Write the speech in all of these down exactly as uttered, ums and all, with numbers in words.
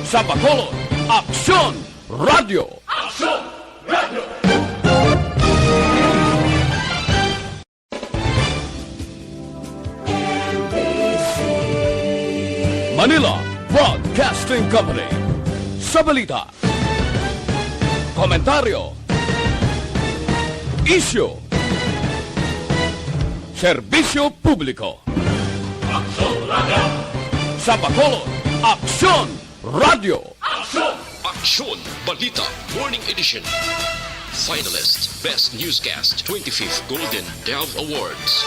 Sa Bacolod, Aksyon Radyo. Aksyon Radyo. Manila Broadcasting Company. Sa balita, komentaryo, isyu, serbisyo publiko. Aksyon Radyo. Sa Bacolod, Aksyon Radyo. Aksyon! Aksyon Balita Morning Edition. Finalist Best Newscast twenty-fifth Golden Dove Awards.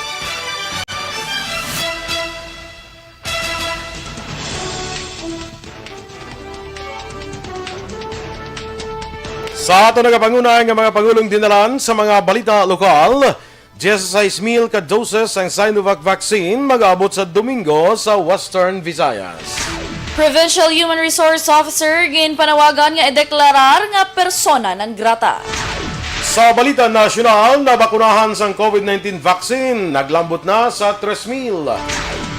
Sa ato nagapanguna nga mga pangulong dinalan sa mga balita lokal, diyesisais mil ka doses ang Sinovac vaccine mag-abot sa Domingo sa Western Visayas. Provincial Human Resource Officer ginpanawagan nga ideklarar nga persona non grata. Sa balita nasyonal, nabakunahan sang COVID nineteen vaccine, naglambot na sa tres mil.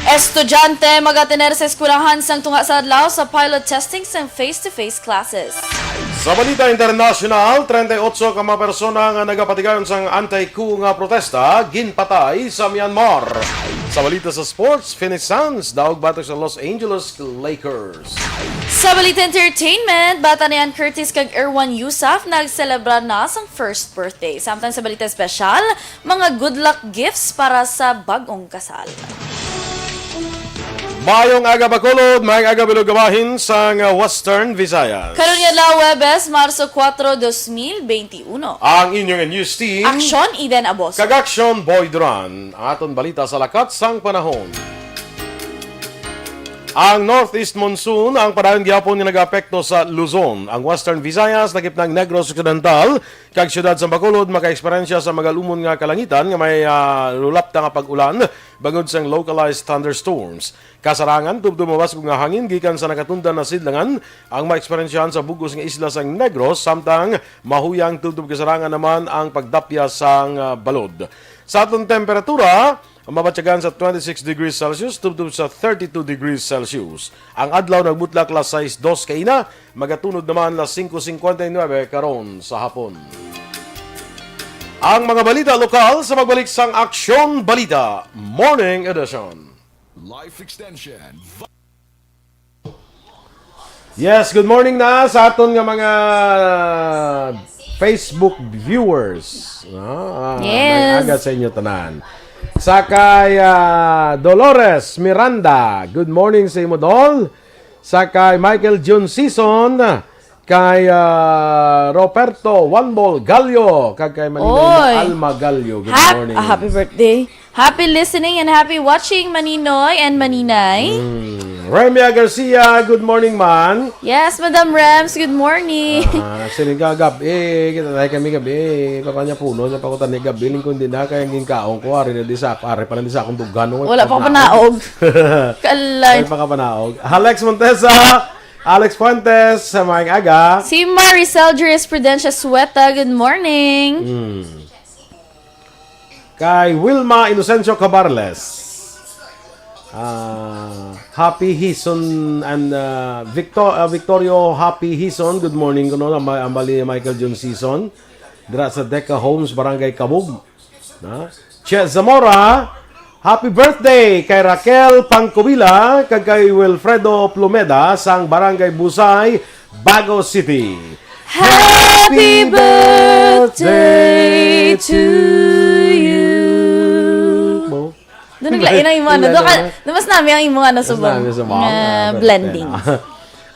Estudyante magatener sa eskwelahan sang tunga sa adlaw sa pilot testing sang face-to-face classes. Sa balita internasyonal, treinta y ocho ka mga persona nga nagapatigayon sang anti-coup nga protesta ginpatay sa Myanmar. Sa balita sa sports, Phoenix Suns daog batok sa Los Angeles Lakers. Sa balita entertainment, Bata ni Ann Curtis kag Erwan Yusuf nagselebra na sang first birthday. Samtang sa balita espesyal, mga good luck gifts para sa bag-ong kasal. Maayong aga, Bacolod. Maayong aga, bilog nga bahin sang Western Visayas. Karon nga adlaw, Huwebes, Marso kuwatro, dos mil benti uno. Ang inyong news team, Aksyon, Eden Aboso. Kag Aksyon, Boy Duran. Ang aton balita sa lakat sang panahon. Ang northeast monsoon ang padayon gihapon nga nagaapekto sa Luzon. Ang Western Visayas, lakip na ang Negros Occidental, kag siyudad sa Bacolod makaeksperyensya sa magalumon nga kalangitan nga may, ah, lulapta nga pag-ulan bangod sang localized thunderstorms. Kasarangan tubtob mabasog nga hangin gikan sa nakatundan na sidlangan ang maeksperyensyahan sa bug-os nga isla sang Negros, samtang mahuyang tubtob kasarangan naman ang pagdapya sang, ah, balod. Sa aton temperatura, mabatyagan sa twenty-six degrees Celsius tubtob sa thirty-two degrees Celsius. Ang adlaw nagbutlak las sais dos kaina, magatunod naman las singko singkwenta y nuebe karon sa hapon. Ang mga balita lokal sa pagbalik sang Aksyon Balita Morning Edition. Life extension. Yes, good morning na sa aton nga mga Facebook viewers. No? Ah, Yes. May aga sa inyo tanan. Sa kay, ah, Dolores Miranda, good morning sa imo, Dol. Sa kay Michael Jun Season, kay, ah, Roberto One Ball Gallo, kag kay Maninay Oy. Alma Gallo. Good Hap-, morning. ah, happy birthday. Happy listening and happy watching, Maninoy and Maninay. Mm. Remia Garcia, good morning, man. Yes, Madam Rems, good morning. Ah, siling ka, gabi, kita tayo kami gabi. Papa niya puno, niya pakutan ni gabi, lingkod din na, kaya ang ginkaon ko, ari na di sa, ari pa lang di sa akong dughan, no? Wala pa Panaog. panaog. Kalay. Wala pa ka panaog. Alex Montesa, Alex Fuentes, sa maayong aga. Si Maricel Jurisprudence Sueta, good morning. Mm. Kay Wilma Inocencio Cabarles. Ah, Happy Hison and, ah, Victor, ah, Victorio Happy Hison. Good morning kuno, ang, ang bali Michael Jun Season. Dira sa Deca Homes, Barangay Cabug. Na? Che Zamora, happy birthday kay Raquel Pangkubila kag kay Wilfredo Plumeda sang Barangay Busay, Bago City. Happy birthday to you. Mo? Doon naglain ang imo, ano, Wala doon ka, naman. doon mas nami ang imo, ano, Mas subong, nami subong. nga Ah, blending.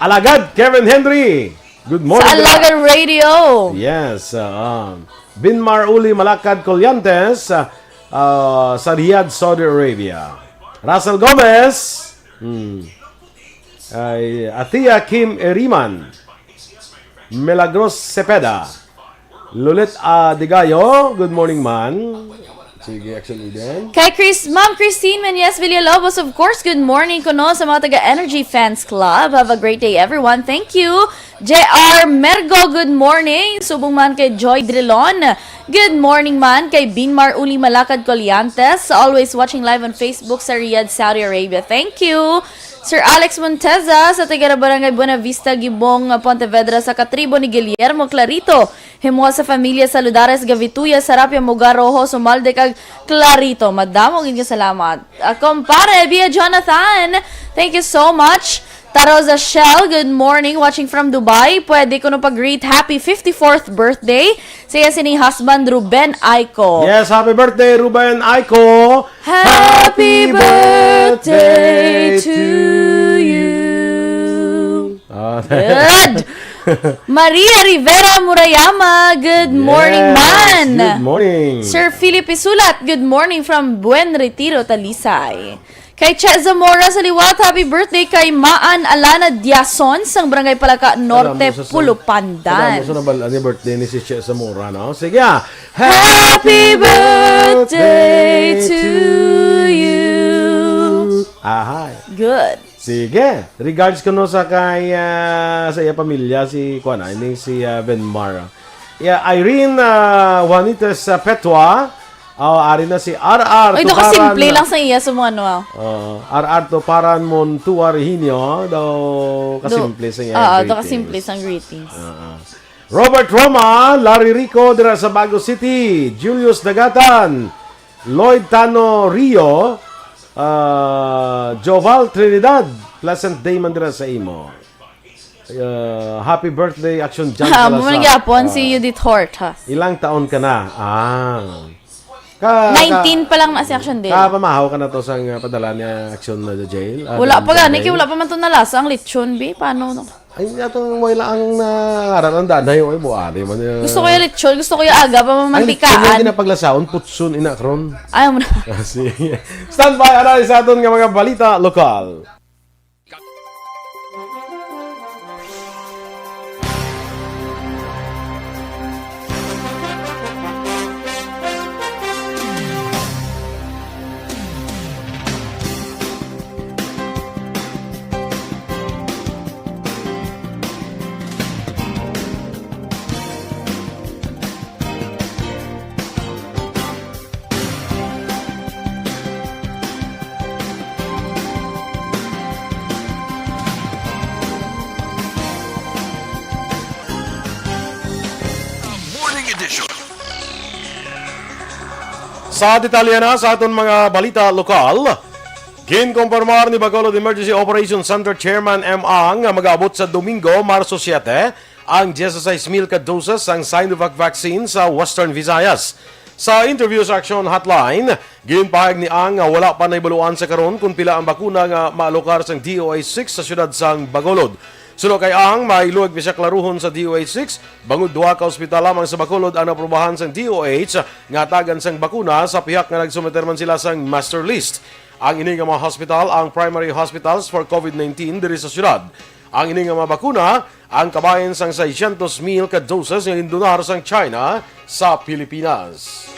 Alagad, Kevin Henry. Good morning, Sa Alagad Brad. Radio. Yes, uh, um, Binmar Uli Malakad Colliantes, uh, uh, sa Riyadh, Saudi Arabia. Russell Gomez. Hmm. Ay, Atia Kim Eriman. Milagros Cepeda. Lulit, ah, Digayo, good morning, man. Sige, Action Eden. Kay Chris, Ma'am Christine Menyes Villalobos, of course, good morning kuno sa mga taga Energy Fans Club. Have a great day, everyone. Thank you. J R Mergo, good morning. Subong man kay Joy Drilon. Good morning man kay Binmar Uli Malakad Colliantes. Always watching live on Facebook sa Riyadh, Saudi Arabia. Thank you. Sir Alex Monteza sa taga Barangay Buenavista, Gibong, Pontevedra, sa katribo ni Guillermo Clarito, himuha sa familia Saludares Gavituya, Sarapia, Muga, Rojo, Sumalde, kag Clarito. Madamo gid nga salamat. Ah, kumpare, Bia Jonathan, thank you so much. Taro Zashel, good morning, watching from Dubai. Pwede ko no pag-greet happy fifty-fourth birthday sa iya sining husband, Ruben Aiko. Yes, happy birthday, Ruben Aiko. Happy birthday to you. Ah. Good. Maria Rivera Murayama, good morning, Yes, man. Good morning. Sir Philip Isulat, good morning from Buen Retiro, Talisay. Kay Che Zamora sa liwat, happy birthday kay Maan Alana Diason sang Barangay Palaka Norte, Alam mo, sa, sa, Pulupandan. Alam mo, sa nabal-an ni birthday ni si Che Zamora, no? Sige, ah. Happy birthday to you. Ahay. Good. Sige. Regards ko, no, sa kay, ah, sa iya pamilya, si, kuwan, ah, ini si, ah, Venmar. Yeah, Irene, ah, Juanitas, ah, Petua. Oh, ari na si R R Ay, do Tuparan. Kasimple lang sa iya sa mga ano, ah. Oh, R R Tuparan Montua Reginio, daw kasimple Do-, sa iya oo, do greetings. Kasimple sa greetings. Oo. Robert Roma, Larry Rico, dira sa Bago City, Julius Dagatan, Lloyd Tano Rio, ah, Joval Trinidad, pleasant day man dira sa imo. Uh, happy birthday, Action John Salazar. Amo man gyapon si Judith Hort, ha? Ilang taon ka na? Ah. Ka, ka, Nineteen pa lang na si Action Day. Kapamahaw ka na to sa, uh, padala niya Action na jail? Ah, Wala pa gani, kay wala pa man to nalasa ang lechon, bi. Paano, no? Ay, atong wala ang nangaran ang danay, oy, buari man, uh, Gusto ko yung lechon, gusto ko yung aga pa Ang lechon mamantikaan. Yung ginapaglasaon, putson, ina, kron. Ayaw mo na. Ah, sige. Stand by, aray sa aton nga mga balita lokal. Morning Edition. Sa detalye na sa aton mga balita lokal, ginkompormar ni Bacolod Emergency Operation Center Chairman M. Ang nga mag-abot sa Domingo, Marso siete, ang diyesisais mil ka doses sang Sinovac vaccine sa Western Visayas. Sa interview sa Aksyon Hotline, ginpahayag ni Ang nga wala pa nahibaluan sa karon kon pila ang bakuna nga maalokar sang D O H six sa siyudad sang Bacolod. Suno kay Ang, may luwag pa siya klaruhon sa D O H six, bangod duha ka ospital lamang sa Bacolod ang naprobahan sang D O H nga hatagan sang bakuna sa pihak nga nagsumiter man sila sang master list. Ang ini nga mga hospital ang primary hospitals for COVID nineteen diri sa siyudad. Ang ini nga mga bakuna ang kabahin sang seiscientos mil ka doses nga gindonar sang China sa Pilipinas.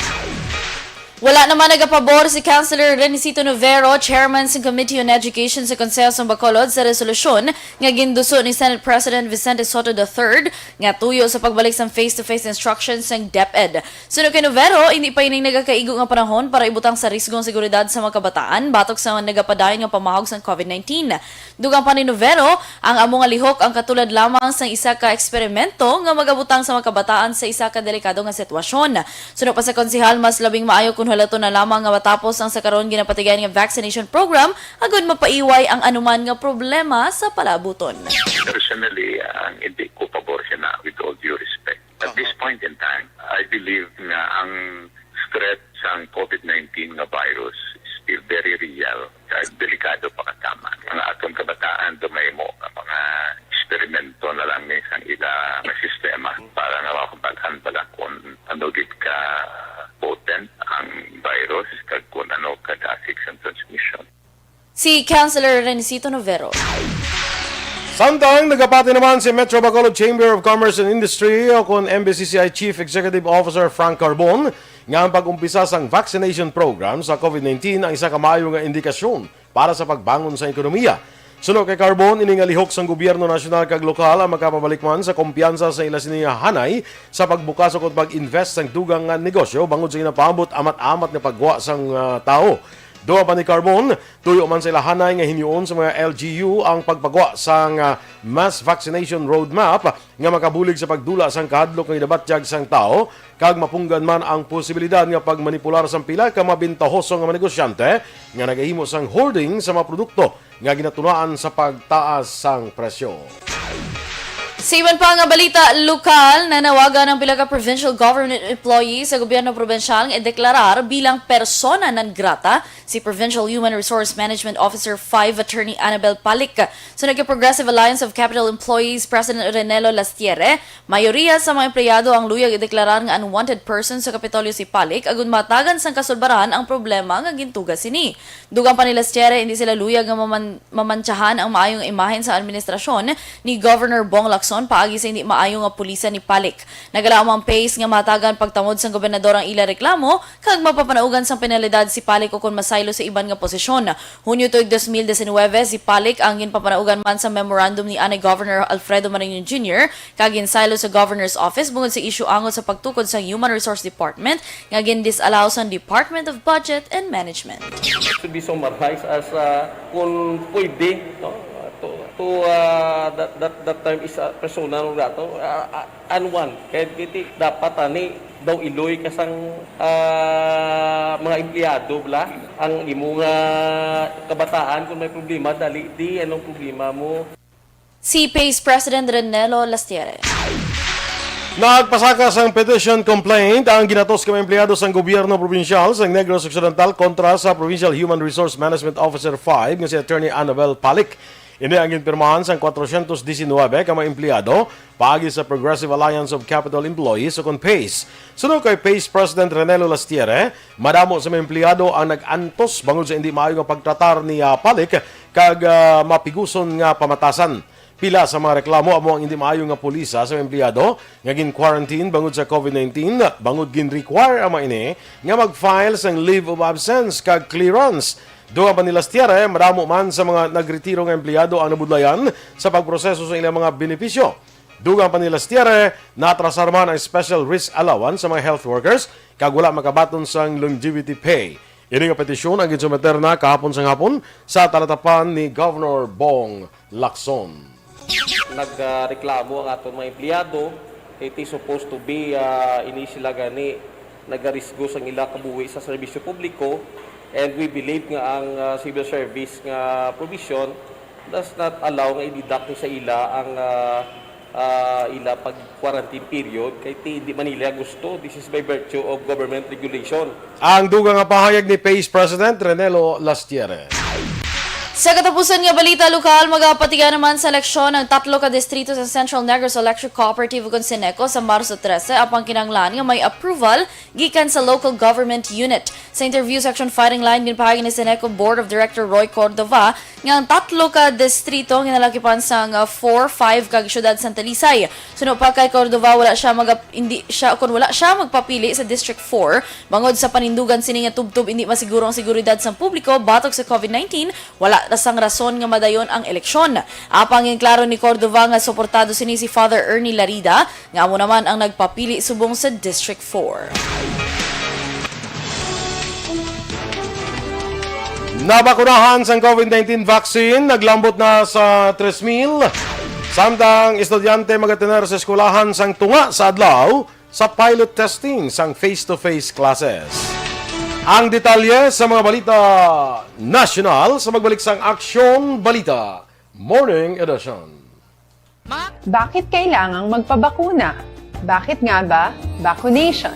Wala naman nagapabor si Councilor Renicito Novero, chairman sa Committee on Education sa Konseho sa Bacolod, sa resolusyon nga ginduso ni Senate President Vicente Sotto the third nga tuyo sa pagbalik sang face-to-face instruction sang DepEd. Suno kay Novero, hindi pa ining nagakaigo nga panahon para ibutang sa risgo ang seguridad sa mga kabataan batok sa nagapadayon nga pamahog sang COVID nineteen. Dugang pa ni Novero, ang amo nga lihok ang katulad lamang sang isa ka eksperimento nga magabutang sa mga kabataan sa isa ka delikado nga sitwasyon. Suno pa sa konsehal, mas labing maayo kon hulaton na lamang nga matapos ang sa karon ginapatigayon nga vaccination program agod mapaiway ang anuman nga problema sa palaabuton. Personally, ang hindi ko pabor siya na, with all due respect. At this point in time, I believe nga ang threat sang COVID nineteen nga virus is still very real kag delikado pa kataman. Ang aton kabataan, gamay mo nga mga eksperimento na lang ni sang ila nga sistema para nga makabalan bala kung ano gid ka potent ang virus kag kung ano ka dasig sang transmission. Si Councilor Renicito Novero. Samtang nagapati naman si Metro Bacolod Chamber of Commerce and Industry o kon M B C C I Chief Executive Officer Frank Carbon nga ang pag-umpisa sang vaccination program sa COVID nineteen ang isa ka maayo nga indikasyon para sa pagbangon sa ekonomiya. Suno kay Carbon, ini nga lihok sang gobyerno nasyonal kag lokal ang makapabalik man sa kumpiyansa sa ila sini nga hanay sa pagbukas ukon pag-invest sang dugang nga negosyo bangod sa ginapaabot amat-amat nga paggwa sang, ah, tawo. Dugang pa ni Carbon, tuyo man sa ilahanay nga hinyoon sa mga L G U ang pagpagwa sang, ah, mass vaccination roadmap nga makabulig sa pagdula sang kahadlok nga ginabatyag sang tawo, kag mapunggan man ang posibilidad nga pagmanipular sang pila ka mabintahoso nga mga negosyante nga nagahimo sang hoarding sa mga produkto nga ginatunaan sa pagtaas sang presyo. Sa iban pa nga balita lokal, nanawagan ang pila ka provincial government employees sa gobyerno probinsyal nga ideklarar bilang persona non grata si Provincial Human Resource Management Officer five Attorney Annabel Palik. Suno kay Progressive Alliance of Capital Employees President Renelo Lastiere, mayoriya sa mga empleyado ang luyag ideklarar nga unwanted person sa Kapitolyo si Palik agud matagan sang kasulbaran ang problema nga gintuga sini. Dugang pa ni Lastiere, hindi sila luyag nga maman-, mamantsahan ang maayong imahen sa administrasyon ni Governor Bong Lacson paagi sa hindi maayo nga pulisan ni Palik. Nagalaom ang PACE nga matagan pagtamod sang gobernador ang ila reklamo kag mapapanaugan sang penalidad si Palik ukon masaylo sa iban nga posisyon. Hunyo tuig dos mil disinwebe, si Palik ang ginpapanaugan man sa memorandum ni anay Governor Alfredo Mariño Junior kag ginsaylo sa Governor's Office bungod sa isyu angot sa pagtukod sa Human Resource Department nga gindis-allow sang Department of Budget and Management. It should be summarized as, uh, kung pwede, no? To, to, uh, that, that, that term is, uh, persona non grata, uh, uh, unwanted. Kaya kiti dapat ani daw iloy ka sang, ah, mga empleyado bala ang imo nga kabataan kung may problema, dali di anong problema mo. Si PACE President Renelo Lastiere. Nagpasaka sang petition complaint ang ginatos ka mga empleyado sang gobyerno probinsyal sang Negros Occidental kontra sa Provincial Human Resource Management Officer five nga si Attorney Annabel Palik. Ini ang ginpirmahan sang kwatrosyentos disinwebe ka mga empleyado paagi sa Progressive Alliance of Capital Employees, ukon PACE. Suno kay PACE President Renelo Lastiere, madamo sa mga empleyado ang nag-antos bangod sa hindi maayo nga pagtratar ni, ah, Palik kag, ah, mapiguson nga pamatasan. Pila sa mga reklamo amo ang hindi maayo nga pulisa sa mga empleyado nga gin-quarantine bangod sa covid nineteen, bangod gin-require ang mga ini nga mag-file sang leave of absence kag clearance. Dugang pa ni Lastiere, madamo man sa mga nagretiro nga empleyado ang nabudlayan sa pagproseso sa ilang mga benepisyo. Dugang pa ni Lastiere, naatrasar man ang special risk allowance sa mga health workers kag wala makabaton sang longevity pay. Ini nga petisyon ang ginsumiter na kahapon sang hapon sa talatapan ni Governor Bong Lacson. Nagreklamo ang aton mga empleyado. It is supposed to be, ah, ini sila gani nagarisgo sang ila kabuhi sa serbisyo publiko, and we believe nga ang, ah, civil service nga provision does not allow nga i-deduct ni sa ila ang, ah, ah, ila pag-quarantine period kay ti hindi man nila gusto. This is by virtue of government regulation. Ang dugang nga pahayag ni PACE President Renelo Lastiere. Sa katapusan nga balita lokal, magapatiga naman sa eleksyon ang tatlo ka distrito sa Central Negros Electric Cooperative ukon CENECO sa Marso trese, apang kinahanglan nga may approval gikan sa local government unit. Sa interview sa Action Firing Line, ginpahayag ni CENECO Board of Director Roy Cordova nga ang tatlo ka distrito ang ginalakipan sang, ah, four, five kag siyudad sang Talisay. Suno pa kay Cordova, wala siya maga-, hindi siya, kun wala siya magpapili sa District four, bangod sa panindugan sini nga tubtob hindi masiguro ang seguridad sang publiko batok sa covid nineteen, wala na sang rason nga madayon ang eleksyon. Apang ginklaro ni Cordova nga suportado sini si Father Ernie Larida, nga amo naman ang nagpapili subong sa District four. Nabakunahan sang covid nineteen vaccine, naglambot na sa tres mil. Samtang estudyante magatener sa eskwelahan sang tunga sa adlaw sa pilot testing sang face-to-face classes. Ang detalye sa mga balita nasyonal sa pagbalik sang Aksyon Balita Morning Edition. Bakit kailangang magpabakuna? Bakit nga ba vaccination?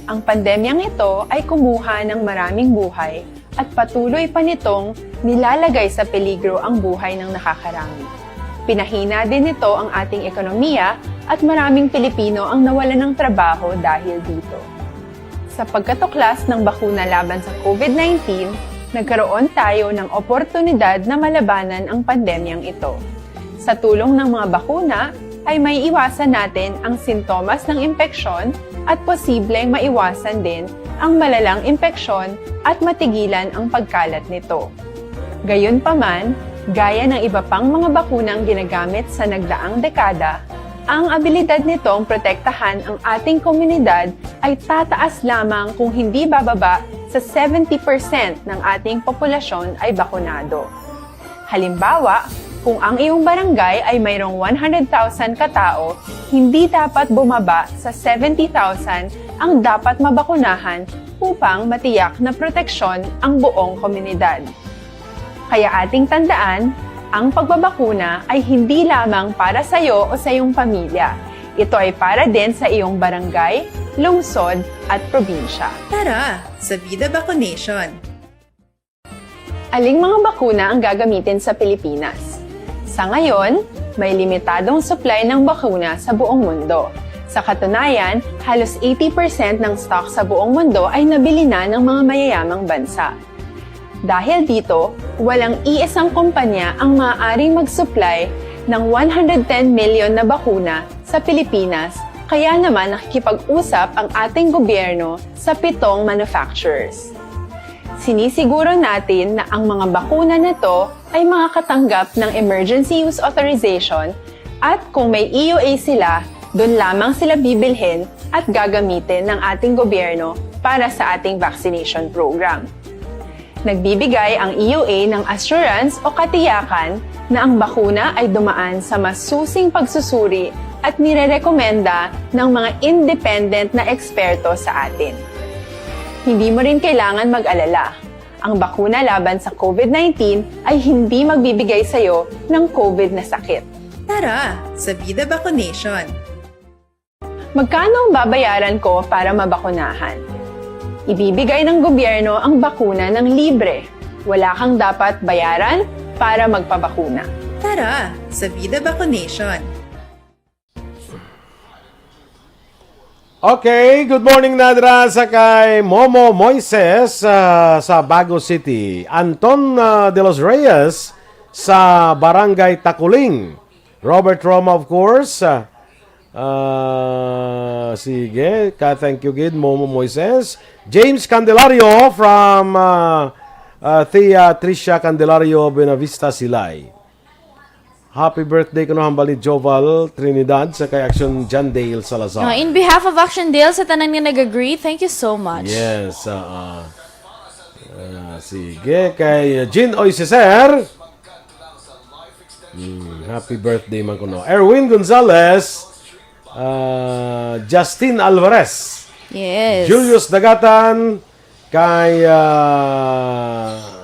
Ang pandemyang ito ay kumuha ng maraming buhay at patuloy pa nitong nilalagay sa peligro ang buhay ng nakakarami. Pinahina din nito ang ating ekonomiya at maraming Pilipino ang nawalan ng trabaho dahil dito. Sa pagkatuklas ng bakuna laban sa covid nineteen, nagkaroon tayo ng oportunidad na malabanan ang pandemyang ito. Sa tulong ng mga bakuna, ay maiiwasan natin ang sintomas ng impeksyon at posibleng maiwasan din ang malalang impeksyon at matigilan ang pagkalat nito. Gayunpaman, gaya ng iba pang mga bakunang ginagamit sa nagdaang dekada, ang abilidad nitong protektahan ang ating komunidad ay tataas lamang kung hindi bababa sa seventy percent ng ating populasyon ay bakunado. Halimbawa, kung ang iyong barangay ay mayroong one hundred thousand katao, hindi dapat bumaba sa seventy thousand ang dapat mabakunahan upang matiyak na proteksyon ang buong komunidad. Kaya ating tandaan, ang pagbabakuna ay hindi lamang para sa iyo o sa iyong pamilya. Ito ay para din sa iyong barangay, lungsod, at probinsya. Tara, sa Vida Vaccination! Aling mga bakuna ang gagamitin sa Pilipinas? Sa ngayon, may limitadong supply ng bakuna sa buong mundo. Sa katunayan, halos eighty percent ng stock sa buong mundo ay nabili na ng mga mayayamang bansa. Dahil dito, walang iisang kumpanya ang maaaring mag-supply ng one hundred ten million na bakuna sa Pilipinas, kaya naman nakikipag-usap ang ating gobyerno sa pitong manufacturers. Sinisiguro natin na ang mga bakuna na to ay makakatanggap ng emergency use authorization at kung may E U A sila, doon lamang sila bibilhin at gagamitin ng ating gobyerno para sa ating vaccination program. Nagbibigay ang E U A ng assurance o katiyakan na ang bakuna ay dumaan sa masusing pagsusuri at nirerekomenda ng mga independent na eksperto sa atin. Hindi mo rin kailangan mag-alala. Ang bakuna laban sa COVID nineteen ay hindi magbibigay sa iyo ng COVID na sakit. Tara, sa Vida Vaccination! Magkano ang babayaran ko para mabakunahan? Ibibigay ng gobyerno ang bakuna ng libre. Wala kang dapat bayaran para magpabakuna. Tara, sa Vida Vaccination! Okay, good morning, Nadra, sa kay Momo Moises, ah, sa Bago City. Anton, ah, de los Reyes sa Barangay Taculing. Robert Roma, of course. Ah, ah, sige, ka thank you gid, Momo Moises. James Candelario from ah, ah, Thea Tricia Candelario, Buenavista, Silay. Happy birthday kuno hambal ni Joval Trinidad sa kay Action John Dale Salazar. Ah, in behalf of Action Dale sa tanan nga nag-agree, thank you so much. Yes, ah, ah. Ah, sige, kay Jean Oy Ceser. Hmm, happy birthday man kuno. Erwin Gonzalez, ah, Justin Alvarez. Yes. Julius Dagatan, kay ah,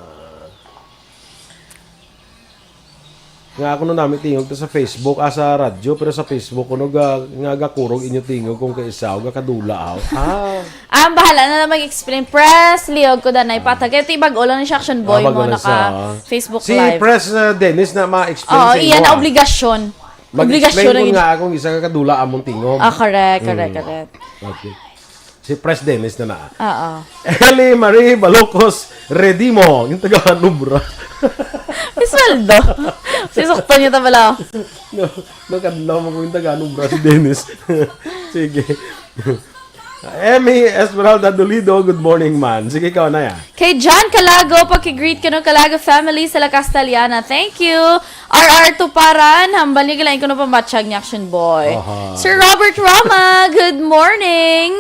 nga ako no nami tingog ta sa Facebook, ah, sa radyo, pero sa Facebook kuno ga, nga gakurog inyo tingog kung kaisa o gakadula aw. Ah. Ah, bahala na lang mag-explain. Press, liog ko danay patag. Kaya tibag ulo ni siya, Action Boy Ah, mo, bago na naka sa Facebook Si Live. Press, ah, Dennis na ma-explain Oo, sa iya imo, na ah. Obligasyon. Mag-explain Obligasyon ko ang nga akong isa ka kadula among tingog. Ah, correct, correct, Mm. correct. Okay. Si Pres Dennis na na. Oo. Ellie Marie Balocos Redimo, yung taga Hanubra. May sweldo. Sisuktan niya ta pala. No, no, kadlaw mo kung yung taga Hanubra si Dennis. Sige. Emmy Esmeralda Dolido, good morning, man. Sige, ikaw na yan. Kay John Calago, paki-greet ko no Calago family sa La Castellana. Thank you. R R Tuparan, hambal niya gila ko no pamatsyag ni Action Boy. Aha. Sir Robert Roma, good morning.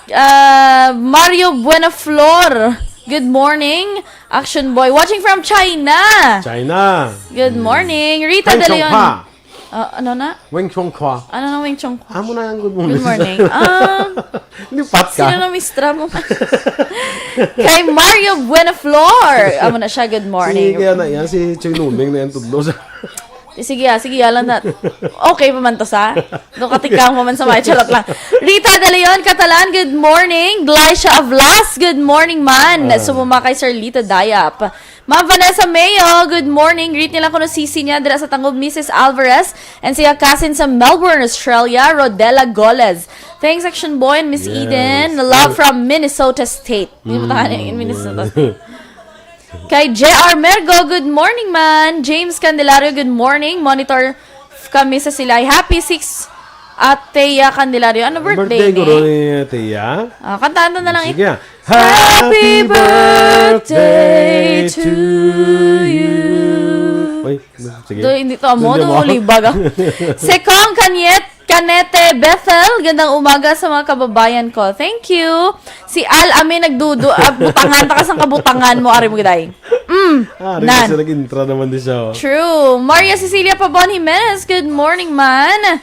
Uh, Mario Buenaflor, good morning. Action Boy, watching from China. China. Good morning. Rita Feng De Leon. Chongpa. Ah, ano na? Weng Chong Kwa. Ano na Weng Chong Kwa? Amo na ang good morning. Good morning. Um, Lipat ka. Sino na mistra mo? Kay Mario Buenaflor. Amo na siya, good morning. Sige, na yan. Si Choy Numing na yan tudlo sa Sige, ah, sige, ah, lang na. Okay pa man to sa? Do katikang pa man sa may charot lang. Rita De Leon Catalan, good morning. Glycia Avlas, good morning man. Ah. Sumuma kay Sir Lito Dayap. Ma'am Vanessa Mayo, good morning. Greet nila kuno sisi niya dira sa Tangub, Missus Alvarez, and siya cousin sa Melbourne, Australia, Rodella Goles. Thanks, Action Boy and Miss Yes. Eden. Love Mer- from Minnesota State. Hindi mo tahan in Minnesota State. Kay J R Mergo, good morning man. James Candelario, good morning. Monitor kami sa Silay. Happy six at Thea Candelario. Ano birthday Birthday ni? guro ni Thea. Ah, kantaan na lang. Sige, ah. Happy birthday to you. Uy, sige. Do, hindi to amo, Hindi do mo. Ulibag, ah. Sekong Kanyet, Canete Bethel, gandang umaga sa mga kababayan ko. Thank you. Si Al Amin nagdudu, ah, butangan, ta kasang kabutangan mo, ari mo giday. Mm, Ah, rin nan. Kasi nag-intra naman di siya, oh. True. Maria Cecilia Pabon Jimenez, good morning, man.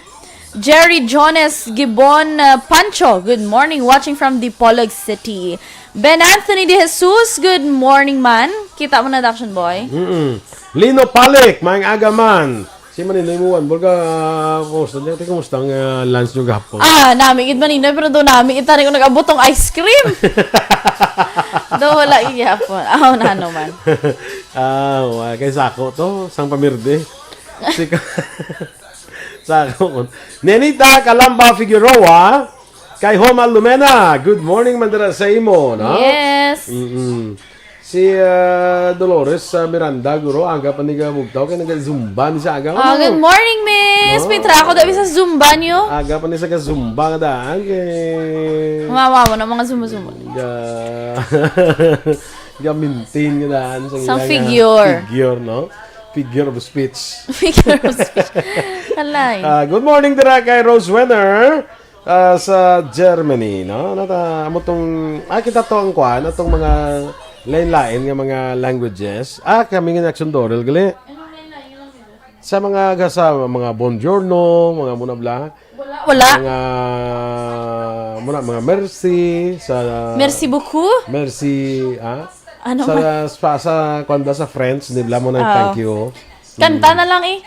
Jerry Jones Gibon, uh, Pancho, good morning, watching from Dipolog City. Ben Anthony De Jesus, good morning, man. Kita mo na, Action Boy? Mm-mm. Lino Palik, maayong aga, man. Si Maninoy Muan, Bulga, ah, kumusta? Di, kumusta ang, ah, lunch nyo gahapon? Ah, nami gid Maninoy, pero do nami gid tani ko nag-abot tong ice cream. Do wala gid gihapon. Aw, na naman. Ah, wa, kay sako to, sang pamirde. Sika-, sako. Nenita Kalamba Figueroa, kay Homa Lumena. Good morning, man dira sa imo, no? Yes. Mm-mm. Si, ah, Dolores, ah, Miranda, guro, aga pa ni ka bugtaw, kay naga-zumba ni sa aga. Ah, Ano? Good morning, miss. Oh. May trako daw sa zumba niyo. Aga pa ni sa ka-zumba nga daan, kay Mawawa na mga zumba-zumba. Ga-, ga-maintain nga daan sa Sa iyang, ah, figure. Figure, no? Figure of speech. Figure of speech. Kalay. Ah, good morning dira kay Rose Wenner, ah, sa Germany, no? Nata, amo tong, ah, kita to ang kuan, atong mga lain-lain nga mga languages. Ah, kami nga Action Doral, gali. Sa mga, sa mga buongiorno, mga muna bla. Wala. Mga, muna, mga merci, sa Merci beaucoup. Merci, ah? Ano Sa, man? sa, sa, kuwan ba, sa French, di bla mo ng Ah. thank you. Kanta Mm. na lang eh.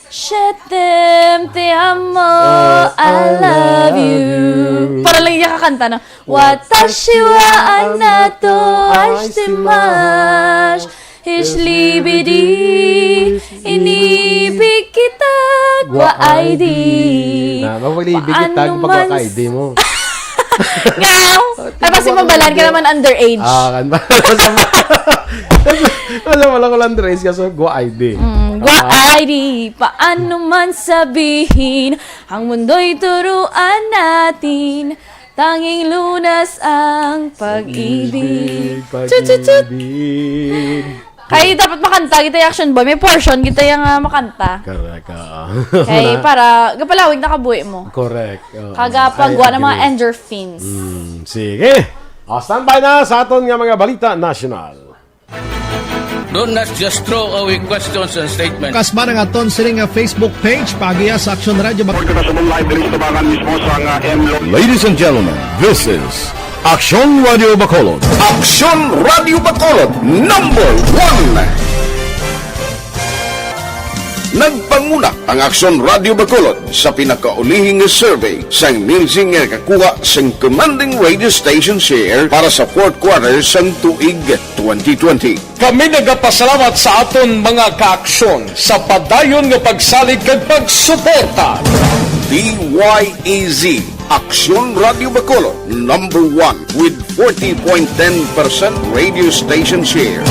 Je t'aime, te amo, Oh, I I love love you. you. Para lang iya kakanta na, Watashi wa anato aishimasu. Ich liebe dich, inibig kita, gwa I D. Na, mapaglibig kita, Paano kung pagwa man ka I D mo. Ngaw! Oh, Ay, basi tingnan mo mabalan ka naman. naman underage. Ah, kan ba? Wala, wala ko lang underage, kaso gwa I D. Mm, gwa Ah. I D. Paano man sabihin, ang mundo'y turuan natin, tanging lunas ang pag-ibig. Pag-ibig, Chut, chut, chut. pag-ibig. Kay dapat makanta kita yung Action Boy. May portion kita yung, ah, makanta. Correct, oo. Kay Wala. para gapalawig na kabuhi mo. Correct, oo. Kaga I pagwa ng mga agree. endorphins. Mm, sige. O, standby na sa aton nga mga balita nasyonal. Do not just throw away questions and statements. Kasma ang aton sini nga Facebook page, pagiya sa Action Radio Bac- Pagkakasabong live diri sa tabangan mismo sa nga M Lo- Ladies and gentlemen, this is Action Radio Bacolod. Action Radio Bacolod, number one. Nagpanguna ang Action Radio Bacolod sa pinakaulihing nga survey sang Nielsen nga nakakuha sang commanding radio station share para sa fourth quarter sang tuig twenty twenty. Kami nagapasalamat sa aton mga kaaksyon sa padayon nga pagsalig kag pagsuporta. D Y E Z, Aksyon Radio Bacolod, number one with forty point ten percent radio station share.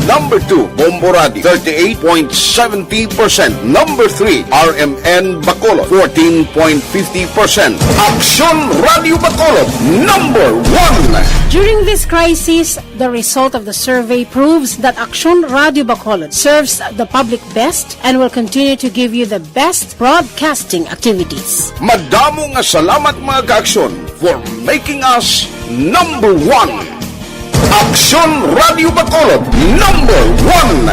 Number two, Bombo Radio, thirty-eight point seventy percent. Number three, R M N Bacolod, fourteen point fifty percent. Aksyon Radio Bacolod, number one. During this crisis, the result of the survey proves that Aksyon Radio Bacolod serves the public best and will continue to give you the best broadcasting activities. Madamo nga salamat, mga kaaksyon, for making us number one. Aksyon Radio Bacolod, number one.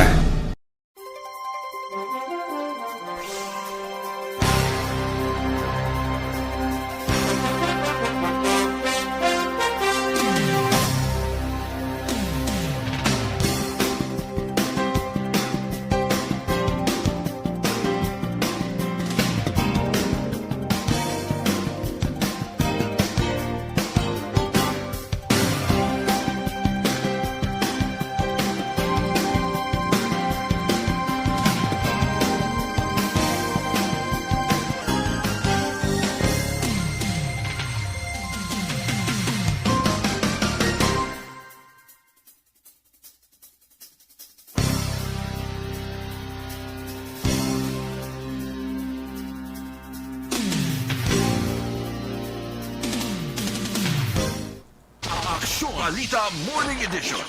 Aksyon Balita Morning Edition.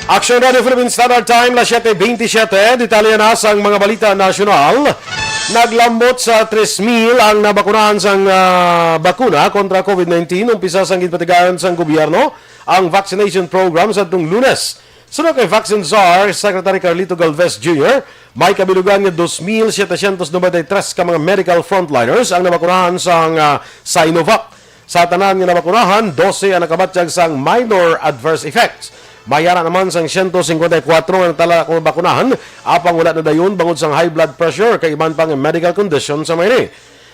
Action Radio Philippine Standard Time, las siyete bentisiete. Detalye na sang mga balita nasyonal. Naglambot sa tres mil ang nabakunahan sang, ah, bakuna kontra COVID nineteen. Umpisa sang ginpatigayon sang gobyerno ang vaccination program sa adtong Lunes. Suno kay Vaccine Czar Secretary Carlito Galvez Junior, may kabilugan nga dos mil setecientos noventa y tres ka mga medical frontliners ang nabakunahan sang, ah, Sinovac. Sa tanan nga nabakunahan, dose ang nakabatyag sang minor adverse effects. May ara naman sang siyento singkwenta y kuwatro nga natala nga bakunahan, apang wala na dayon bangod sang high blood pressure kag iban pa nga medical condition sa may ini.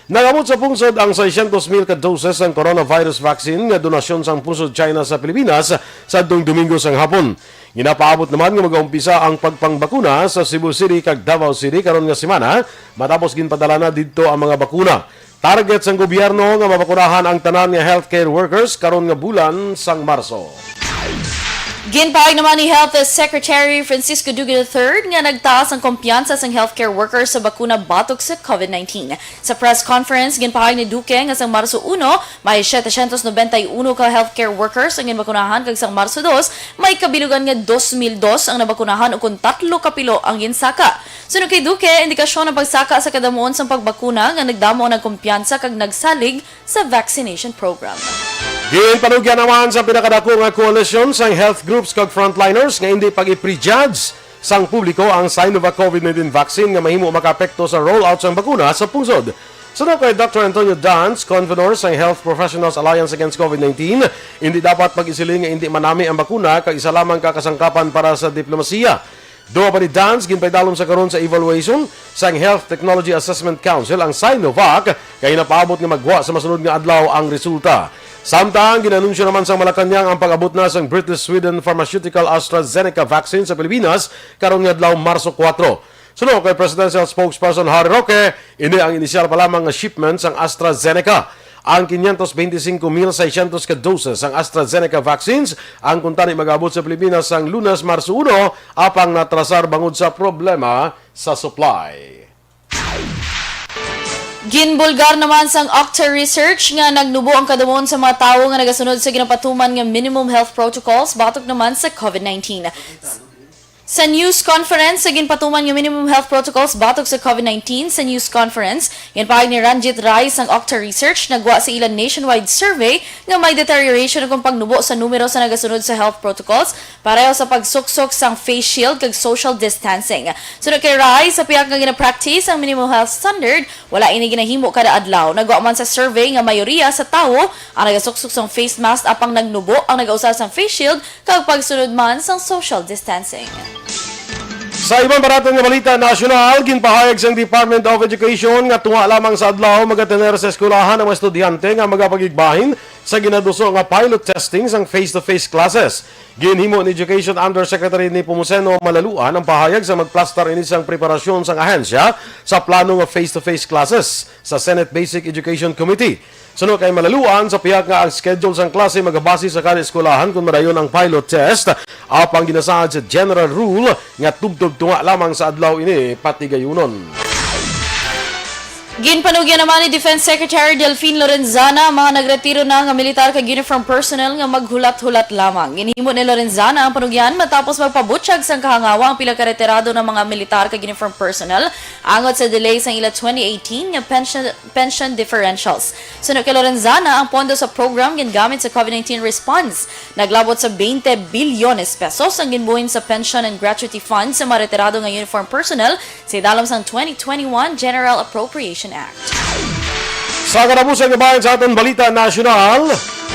Nag-abot sa pungsod ang seiscientos mil ka doses sang coronavirus vaccine nga donasyon sang pungsod China sa Pilipinas sa adtong Domingo sang hapon. Ginapaabot naman nga mag-aumpisa ang pagpangbakuna sa Cebu City kag Davao City karon nga semana, matapos ginpadala na didto ang mga bakuna. Target sang gobyerno nga mabakunahan ang tanan nga healthcare workers karon nga bulan sang Marso. Ginpahayag naman ni Health Secretary Francisco Duque the third nga nagtaas ang kumpiyansa sang healthcare workers sa bakuna batok sa COVID nineteen. Sa press conference, ginpahayag ni Duque nga sang Marso uno, may setecientos noventa y uno ka healthcare workers ang ginbakunahan, kag sang Marso dos, may kabilugan nga dos mil dos ang nabakunahan, ukon tatlo ka pilo ang ginsaka. Suno kay Duque, indikasyon ang pagsaka sa kadamuon sang pagbakuna nga nagdamo ang nagkumpiyansa kag nagsalig sa vaccination program. Ginpanugyan naman sa pinakadako nga koalisyon sang health groups kag frontliners nga indi pag-i-prejudge sang publiko ang Sinovac COVID nineteen vaccine nga mahimo makaapekto sa rollout sang bakuna sa pungsod. Suno kay Doctor Antonio Dance, convenor sang Health Professionals Alliance Against COVID nineteen, indi dapat pag-isiling nga indi manami ang bakuna kag isa lamang ka kasangkapan para sa diplomasiya. Duha pa ni Dance ginpaidalom sa karon sa evaluation sang Health Technology Assessment Council ang Sinovac, kay napaabot nga maggwa sa masunod nga adlaw ang resulta. Samtang ginanunsyo naman sang Malacañang ang pag-abot na sang British Sweden Pharmaceutical AstraZeneca vaccine sa Pilipinas karon nga adlaw, Marso kuwatro. Suno kay Presidential Spokesperson Harry Roque, ini ang inisyal pa lamang nga shipment sang AstraZeneca. Ang quinientos veinticinco mil seiscientos ka doses sang AstraZeneca vaccines ang kuntani mag-abot sa Pilipinas sang Lunes, Marso uno, apang natrasar bangod sa problema sa supply. Ginbulgar naman sang Octa Research nga nagnubo ang kadamon sa mga tawo nga nagasunod sa ginapatuman nga minimum health protocols batok naman sa COVID nineteen. Sa news conference sa ginpatuman nga minimum health protocols batok sa COVID nineteen, sa news conference, ginpahayag ni Ranjit Rai sang Octa Research, nagwa sa ila nationwide survey nga may deterioration kung pagnubo sa numero sa nagasunod sa health protocols, pareho sa pagsuksok sang face shield kag social distancing. Suno kay Rai, sa pihak nga gina-practice ang minimum health standard, wala ini ginahimo kada adlaw. Nagwa man sa survey nga mayoriya sa tawo ang nagasuksok sang face mask, apang nagnubo ang nagausar sang face shield kag pagsunod man sang social distancing. Sa iban pa naton nga balita nasyonal, ginpahayag sang Department of Education nga tunga lamang sa adlaw magatener sa eskwelahan ang mga estudyante nga magapagigbahin sa ginaduso nga pilot testing sang face-to-face classes. Ginhimo ni Education Undersecretary Nepomuceno Malaluan ang pahayag sa magplastar ini sang preparasyon sang ahensya sa plano nga face-to-face classes sa Senate Basic Education Committee. Suno kay Malaluan, sa pihak nga ang schedule sang klase magabase sa kada eskwelahan kon madayon ang pilot test, apang ginasaad sa general rule nga tubtob tunga lamang sa adlaw ini patigayunon. Ginpanugyan naman ni Defense Secretary Delfin Lorenzana ang mga nagretiro na nga militar kag uniform personnel nga maghulat-hulat lamang. Ginhimo ni Lorenzana ang panugyan matapos magpabutyag sang kahangawa ang pila ka retirado na mga militar kag uniform personnel angot sa delay sang ila twenty eighteen nga pension, pension differentials. Suno kay Lorenzana, ang pondo sa program gingamit sa COVID nineteen response. Naglabot sa twenty bilyones pesos ang ginbuhim sa pension and gratuity fund sa mga retirado nga uniform personnel sa idalom sang twenty twenty-one General Appropriation Act. Sa katapusan nga bahin sa aton balita nasyonal,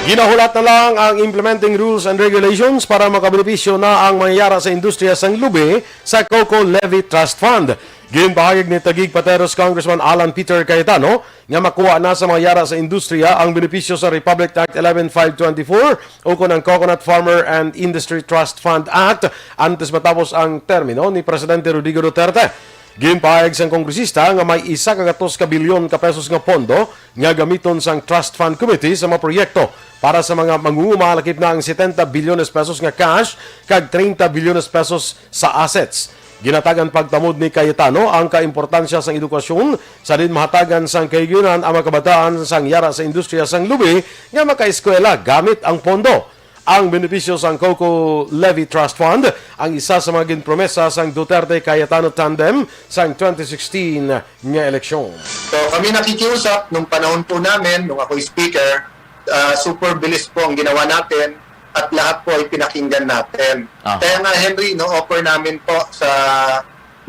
ginahulat na lang ang implementing rules and regulations para makabenepisyo na ang mga yara sa industriya sang lubi sa Coco Levy Trust Fund. Ginpahayag ni Taguig Pateros Congressman Alan Peter Cayetano nga makuha na sa mga yara sa industriya ang benepisyo sa Republic Act eleven five twenty-four ukon ang Coconut Farmer and Industry Trust Fund Act antes matapos ang termino ni Presidente Rodrigo Duterte. Ginpahayag sang kongresista nga may isa ka gatos ka bilyon ka pesos nga pondo nga gamiton sang Trust Fund Committee sa mga proyekto para sa mga mangunguma, lakip na ang setenta bilyones pesos nga cash kag treinta bilyones pesos sa assets. Ginatagan pagtamod ni Cayetano ang kaimportansya sang edukasyon sa diin mahatagan sang kahigayunan ang mga kabataan sang yara sa industriya sang lubi nga makaeskwela gamit ang pondo. Ang benepisyo sang COCO Levy Trust Fund ang isa sa mga ginpromesa sang Duterte-Cayetano tandem sang twenty sixteen nga eleksyon. So, kami nakikiusap nung panahon po namin, nung ako'y speaker, ah, super bilis po ang ginawa natin at lahat po ay pinakinggan natin. Aha. Kaya nga, Henry, no-offer namin po sa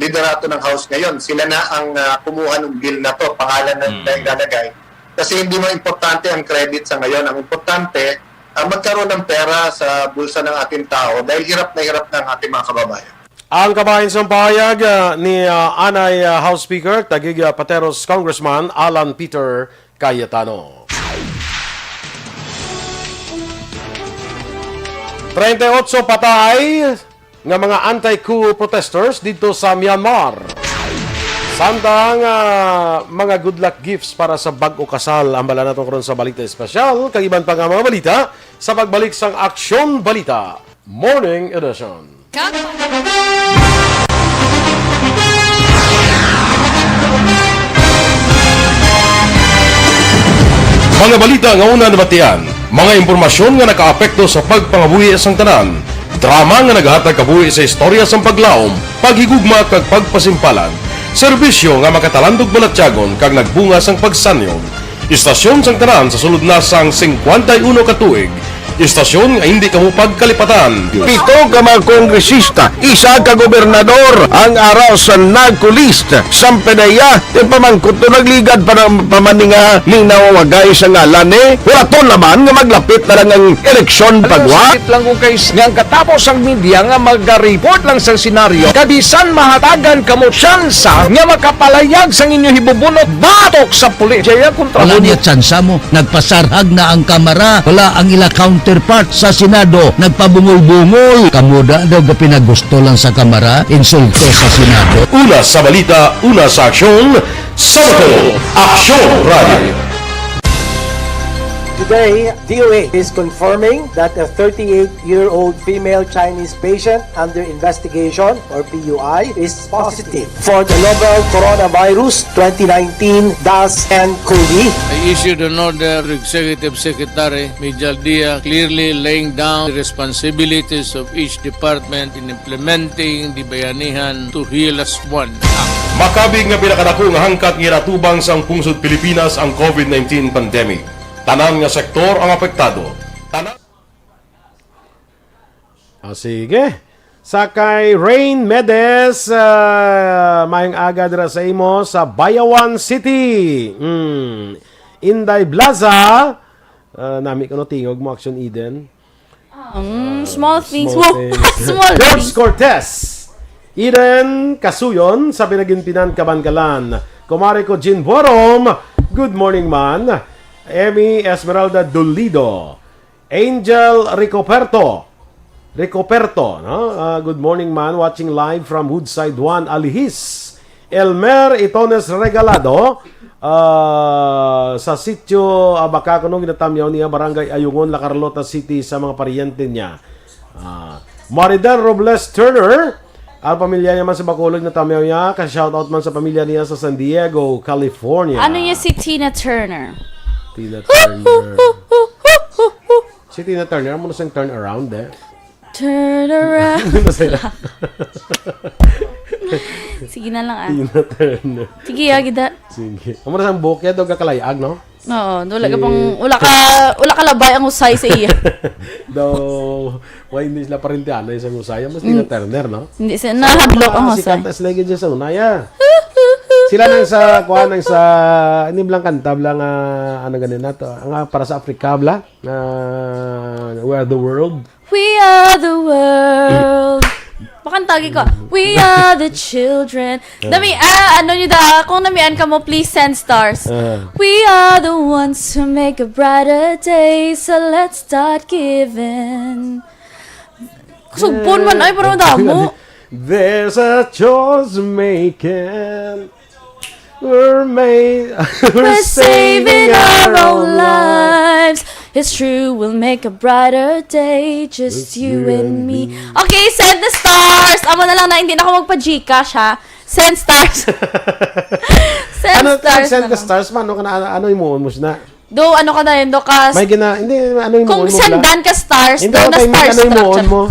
liderato ng House ngayon, sila na ang, ah, kumuha ng bill na to, pangalan na, Mm. na ilalagay. Kasi hindi mo importante ang credit sa ngayon. Ang importante, ah, magkaroon ng pera sa bulsa ng ating tao dahil hirap na hirap na ang ating mga kababayan. Ang kabahin sang pahayag, ah, ni, ah, anay, ah, House Speaker, tagig, ah, Pateros Congressman Alan Peter Cayetano. Treinta y ocho patay nga mga anti-coup protesters didto sa Myanmar. Samtang, ah, mga good luck gifts para sa bag-o kasal ang bala naton karon sa Balita Espesyal, kag iban pa nga mga balita sa pagbalik sang Aksyon Balita Morning Edition. Mga balita nga una nabatian, mga impormasyon nga nakaapekto sa pagpangabuhi sang tanan, drama nga naghatag kabuhi sa istorya sang paglaom, paghigugma kag pagpasimpalan, serbisyo nga makatalandog balatyagon kag nagbunga sang pagsanyog. Istasyon sang tanan sa sulod na sang singkwenta y uno ka tuig. Istasyon nga hindi kamo pagkalipatan. Pito ka mga kongresista, isa ka gobernador ang ara sa NAGCO list. Sang PDEA, ti pamangkot to nagligad pa ng pamaninga ning nawawagay sa ngalan ni Huraton naman nga maglapit na lang ang eleksyon pagwa. Sakit lang ko kay s-, nga ang katapos ang media nga mag-report lang sa senaryo, kabisan mahatagan kamo tsansa nga makapalayag sang inyo hibubunot batok sa pulis. Jaya kontra Wala mo. Niya tsansa mo. Nagpasarhag na ang Kamara. Wala ang ila counterpart sa Senado. Nagpabungol-bungol. Kamo da daw gapinagusto lang sa Kamara. Insulto sa Senado. Una sa balita, una sa aksyon, sa Bato, Aksyon Radio. Today, D O H is confirming that a thirty-eight-year-old female Chinese patient under investigation, or P U I, is positive for the novel coronavirus twenty nineteen dash N COVID. I issued an order to Executive Secretary Mijal Dia, clearly laying down the responsibilities of each department in implementing the Bayanihan to Heal Us One Act. Makabig nga pinakadako nga hangkat nga ginatubang sang pungsod Pilipinas ang COVID nineteen pandemic. Tanan nga sektor ang apektado. Tanan Ah, sige. Sa kay Rain Medes, ah, maayong aga dira sa imo sa Bayawan City. Mm. Inday Blaza, ah, nami ko no tingog mo, Action Eden. Um, Ah, small things. Small Wow. things. Small George things. Cortez, Eden Kasuyon, sa Pinagintinan, Kabankalan. Kumare ko, Jean Borom, good morning, man. Emmy Esmeralda Dolido. Angel Ricoperto. Ricoperto, no? Ah, good morning, man. Watching live from Woodside One, Alihis. Elmer Itones Regalado, ah, sa sitio Abaca, kuno ginatamyaw niya, Barangay Ayungon, La Carlota City, sa mga paryente niya. Ah, Maridel Robles Turner, ang pamilya niya man sa Bacolod, natamyaw niya. Ka-shoutout man sa pamilya niya sa San Diego, California. Ano niya si Tina Turner? Tina Turner. Si Tina Turner, amo na siyang turn around, eh. Turn around. Masaya. Sige na lang, ah. Tina Turner. Sige, ah, gida. Sige. Amo na siyang buhok niya, daw gakalayag, no? Oo, wala ka Si pang, wala ka, wala ka labay ang usay sa iya. Daw, why hindi sila parintihanay sa usay? Mas Tina Mm. Turner, no? Hindi siya, nahadlok ang Sa usay. Sikat na sila gid sa unaya. Sila nang sa, kuha nang sa, hindi lang kanta, bla, nga, ano ganin na to, nga para sa Africa, bla? Ah, We Are the World. We are the world. Makantagi ko. We are the children. Ah. Dami, ah, ano niyo da, kung namian ka mo, please send stars. Ah. We are the ones who make a brighter day, so let's start giving. Sugpon man, ay, parang damo. There's a choice making. We're made, we're We're saving saving our our own lives. lives. It's true, we'll make a brighter day, just Just you you and and me. me. Okay, send the stars. Amo na lang na, hindi na ako magpa-Gcash, ha. Send stars. Send Ano, stars send na the lang. stars, man? Ano ka na, ano, ano, imuon mo siya na? Do, ano ka na yun, do ka... May gina-, hindi, ano yung Kung muon mo, Bla? Sendan ka stars, Hindi, do na okay, may stars ano yung muon structure. mo?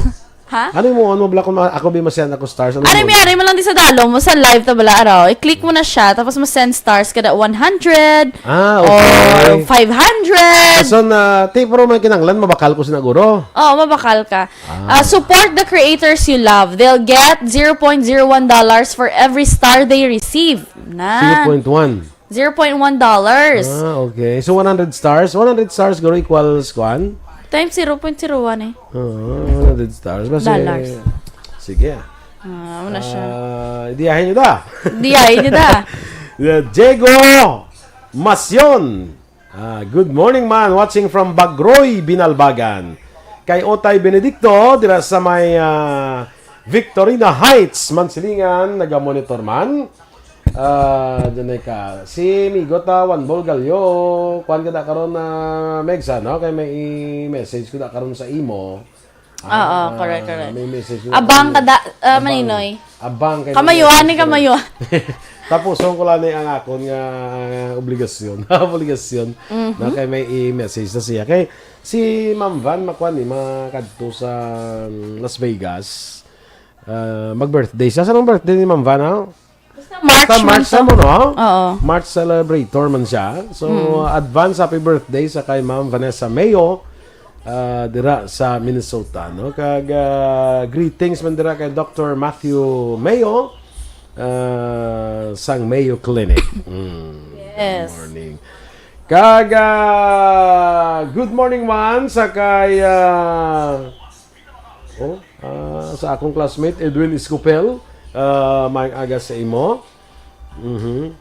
Ha? Ano yung muon mo, Bla? Kung ma-, ako ba masend ako stars? Ano Ano yung may muon? Ari mo lang di sa dalo mo, sa live ta bala araw. I-click mo na siya, tapos mo send stars kada one hundred Ah, or okay. five hundred. So, na, ti, pero may kinanglan, mabakal ko sinaguro. Oo, mabakal ka. Ah. Ah, support the creators you love. They'll get zero point zero one dollars for every star they receive. Na. Zero point one. Zero point one dollars. Ah, okay. So, one hundred stars. One hundred stars, guro, equals kwan? Times zero point zero one eh. Oo, one hundred stars. Basta, Dollars. Sige. Ah, ano na siya? Ah, diyahin nyo da. Diyahin nyo da. Yeah, Diego Masyon. Ah, good morning, man. Watching from Bagroy, Binalbagan. Kay Otay Benedicto, dira sa may, ah, Victorina Heights, Mansilingan, naga-monitor man. Ah, dunay ka. Si Migo ta, Juan Bol Gallo, kuwan ka da karon na, Megsa, no? Kay may i-message ko da karon sa imo. Oo, Ah, correct, correct. May message na Abang kayo. ka da, ah, Abang. Maninoy. Abang kay Kamayuan ni Maninoy. Kamayuan. Tapuson ko lang ni ang akon nga obligasyon. Obligasyon. Mhm. Na kay may i-message na siya. Kay si Ma'am Van, makuha ni, makadto sa Las Vegas. Ah, mag-birthday siya. Saan ang birthday ni Ma'am Van, ha? Basta March Basta man March to. na mo, no? Oo. March celebrator man siya. So, Mm. advance happy birthday sa kay Ma'am Vanessa Mayo, ah, dira sa Minnesota, no? Kag, ah, greetings man dira kay Doctor Matthew Mayo, ah, sang Mayo Clinic. Mm. Yes. Good morning. Kag, ah, good morning man sa kay, ah, Oh, ah, sa akong classmate, Edwin Escopel, ah, maayong aga sa imo. Mhm.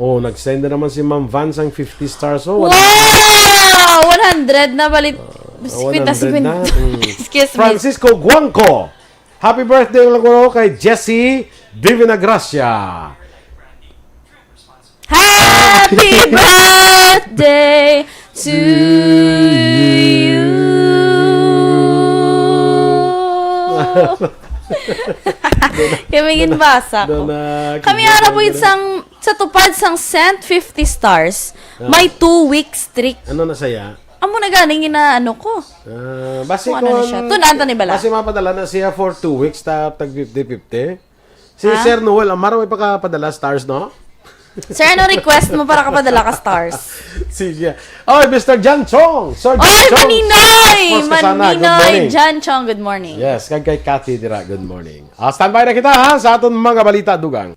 Oh, nag-send na naman si Ma'am Van sang fifty stars. Oh, wala. Wow! One hundred na balit. Ah, Fifty, one hundred na. fifty. Mm. Excuse me. Francisco Guangco. Happy birthday lang ko kay Jessie Divina Gracia. Happy birthday to you. Kami ginbasa ko. Doon na Kami keyboard ara po lang isang, sa tupad sang cent fifty stars, Ah. may two week streak. Ano na saya? Amo na ganing ina-, ano ko. Ah, basi Kung ano na kung siya. Tun-an ta ni bala. Basi mapadala na siya for two weeks, ta, tag fifty fifty. Si Ha? Sir Noel Amaro may pakapadala stars, no? Sir, ano request mo para kapadala ka stars? Sige. Oh, Mister John Chong. Sir John Oy, Chong. Maninoy! Tapos ka sana. Good Maninoy, morning. John Chong, good morning. Yes, kag kay Cathy dira, good morning. Ah, standby na kita, ha, sa aton mga balita, dugang.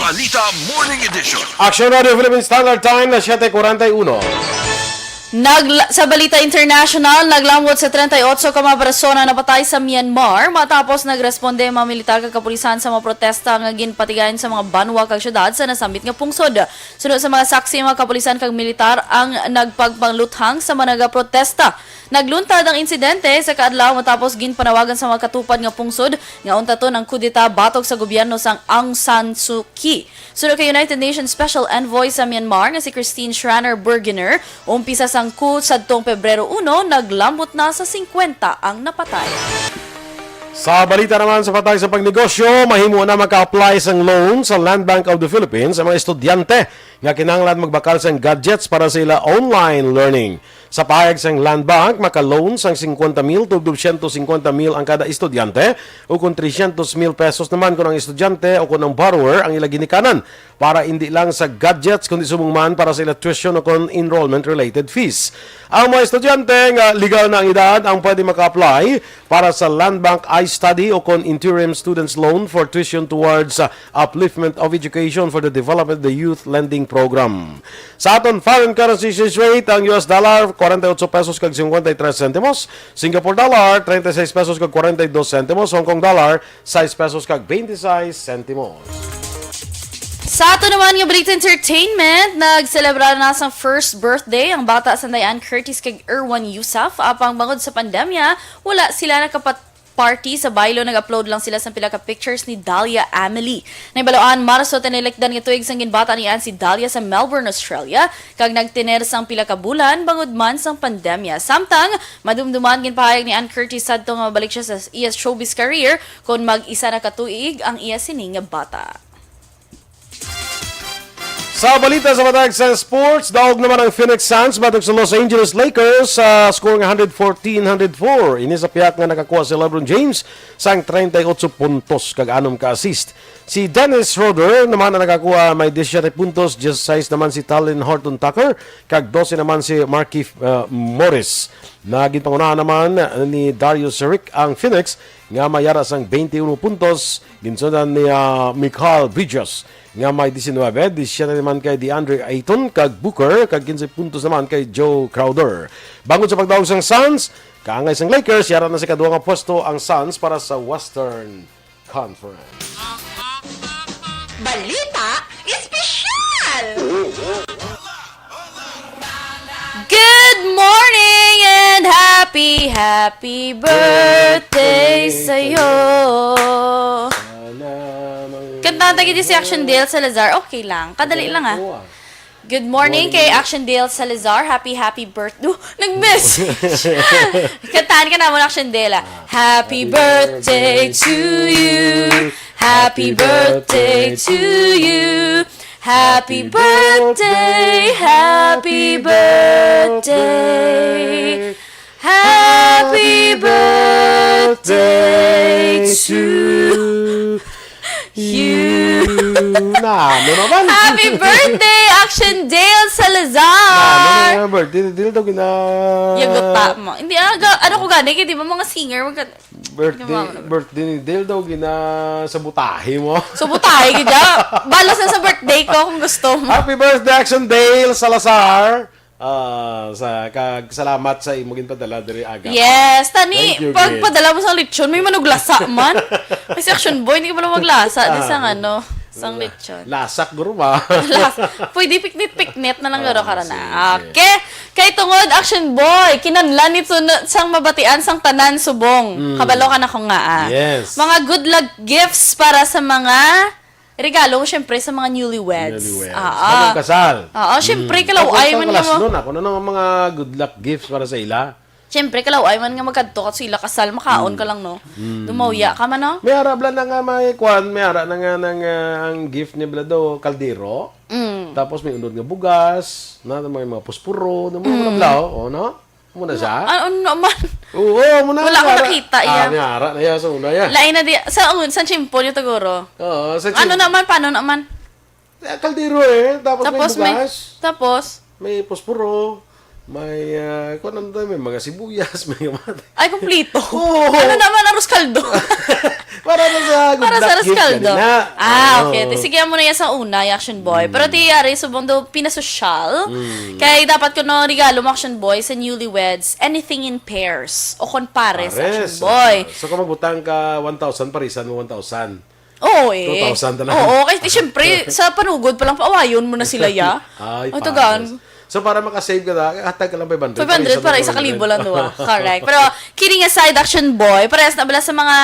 Balita Morning Edition. Action Radio Philippine Standard Time na siyete kuwarenta y uno. Nagla-, sa balita international, naglambot sa treinta y ocho ka mga persona napatay sa Myanmar matapos nagresponde ang mga militar kag kapulisan sa mga protesta nga ginpatigayon sa mga banwa kag syudad sa nasambit nga pungsod. Suno sa mga saksi, mga kapulisan kag militar ang nagpagpangluthang sa mga nagaprotesta. Nagluntad ang insidente sa kaadlaw matapos ginpanawagan sa mga katupad nga pungsod nga untaton ang kudeta batok sa gobyerno sang Aung San Suu Kyi. Suno kay United Nations Special Envoy sa Myanmar nga si Christine Schraner Burgener, umpisa sang coup sadtong Pebrero uno, naglambot na sa singkwenta ang napatay. Sa balita naman sa patay sa pagnegosyo, mahimo na maka-apply sang loan sa Land Bank of the Philippines ang mga estudyante nga kinahanglan magbakal sang gadgets para sa ila online learning. Sa pahayag sang Land Bank, maka-loan sang singkwenta mil tubtob siyento singkwenta mil ang kada estudyante, o kon tresyentos mil pesos naman kon ang estudyante o kon ang borrower ang ila ginikanan, para indi lang sa gadgets, kundi subong man para sa ila tuition o kon enrollment-related fees. Ang mga estudyante nga legal na ang edad ang pwede maka-apply para sa Land Bank I-Study o kon Interim Students Loan for Tuition towards, uh, Upliftment of Education for the Development of the Youth Lending Program. Sa aton foreign currency exchange rate, ang U S dollar, kwarenta y ocho pesos kag cincuenta y tres centimos. Singapore dollar, treinta y seis pesos kag cuarenta y dos centimos. Hong Kong dollar, sais pesos kag veintiseis centimos. Sa ato naman nga balita entertainment, nagselebra na sang first birthday ang bata sanday Ann Curtis kag Erwan Yusuf. Apang bangod sa pandemya, wala sila nakapat party sa baylo, nag-upload lang sila sang pila ka pictures ni Dahlia Amelie. Nahibaloan Marso, tinilikdan nga tuig sang ginbata ni Ann si Dahlia sa Melbourne, Australia, kag nagtener sang pila ka bulan bangod man sang pandemya. Samtang madumduman, ginpahayag ni Ann Curtis sadto nga mabalik siya sa iya showbiz career kon mag-isa na ka tuig ang iya sini nga bata. Sa balita sa matag sa sports, daog naman ang Phoenix Suns batok sa Los Angeles Lakers sa score nga hundred fourteen hundred four. Ini sa pihak nga nakakuha si LeBron James sang treinta y ocho puntos kag anom ka assist. Si Dennis Schroeder naman ang nakakuha may disisiete puntos, disisais naman si Talen Horton Tucker, kag dose naman si Markieff, uh, Morris. Na ginpangunahan naman ni Dario Saric ang Phoenix nga may yara sang twenty-one puntos, ginsundan ni, ah, Mikal Bridges nga may diecinuebe, disisiete naman kay DeAndre Ayton kag Booker, kag quince puntos naman kay Jae Crowder. Bangod sa pagdaog sang Suns, kaangay sang Lakers, yara na sa ikaduha nga pwesto ang Suns para sa Western Conference. Balita Espesyal! Good morning and happy, happy birthday sa'yo. Sana may Kantahan ta gid si Action Dale Salazar. Okay lang. Kadali lang, ah. Oo, ah. Good morning kay Action Dale Salazar. Happy, happy birthday. Nag-message. Kantahan ka namon, Action Dale, ah. Happy birthday to you. Happy birthday to you. Happy birthday, happy birthday. Happy birthday to you. Na, ano naman? Happy birthday, Action Dale Salazar! Na, ano na yung birthday? Dili daw gina- Yagot ta mo. Hindi, ah, ga- ano ko gani, kay di ba mga singer, magka- Birthday, Ginawa mo na. Birthday ni Dale daw gina- sabotahe mo. Sabotahe, gid, ah. Balas na sa birthday ko kung gusto mo. Happy birthday, Action Dale Salazar. Ah, sa kag salamat sa imo ginpadala diri aga. Yes, tani, Thank you, pag Gid. Padala mo sang lechon, may manuglasa man. Kasi Action Boy, hindi ka pala maglasa di sang Ah, ano, sang wala. Lechon. Lasak, guro, ma. Las-, pwede piknit-piknit na lang, guro, Ah, karon na. Sige. Okay. Kay tungod, Action Boy, kinahanglan nito na, sang mabatian sang tanan subong. Mm. Kabalo ka na kung nga, ah. Yes. Mga good luck gifts para sa mga regalo, syempre, sa mga newlyweds. Newlyweds. Ah, Sa mga ah. kasal. Oo, syempre, Mm. kalaw-ay Ako, man ako nga mo. Kalas nun, ako na nang mga good luck gifts para sa ila. Syempre, kalaw-ay man nga magkadto ka sa ila kasal, makaon Mm. ka lang, no? Mm. Dumawya ka man, no? May ara bala na nga may kwan, may ara na nga, na nga ang gift ni bala daw, kaldero. Mm. Tapos may unod nga bugas, na may mga puspuro, na mga Mm. bala, oh, no? Muna siya? Ah, ano naman? Oo, muna Wala akong nakita, ah, iya. May ara na iya sa una, iya. Lain na di, sa, sa tiyempo niyo, taguro. Oo, sa Ano tiyem- naman? Paano naman? Eh, kaldero eh. Tapos may Tapos may, bugas. tapos? May posporo. May, ah, kung ano tayo, may mga sibuyas, may kamatis. Ay, kumplito. Oo. Ano naman, arroz caldo? Para na sa good Para sa luck arroz gift caldo. kanina. Ah, Oo. okay. Te, sige mo na yan sa una, yung Action Boy. Mm. Pero ti, ari, subong daw pinasosyal. Mm. Kaya dapat ko no regalo mo, Action Boy, sa newlyweds, anything in pairs. O kon pares, Pares, Action Boy. ah. So, kung magbutang ka one thousand, parisan mo one thousand. Oo, eh. Two thousand na lang. Oo, kasi siyempre, sa panugod pa lang, paawayon mo na sila, ya. Ay, Ay, tagaan. pares. So, para makasave ka na, hatag ka lang five hundred, Five hundred para para isa isa ka libo lang, duwa. Correct. Pero, kidding aside, Action Boy, parehas na bala sa mga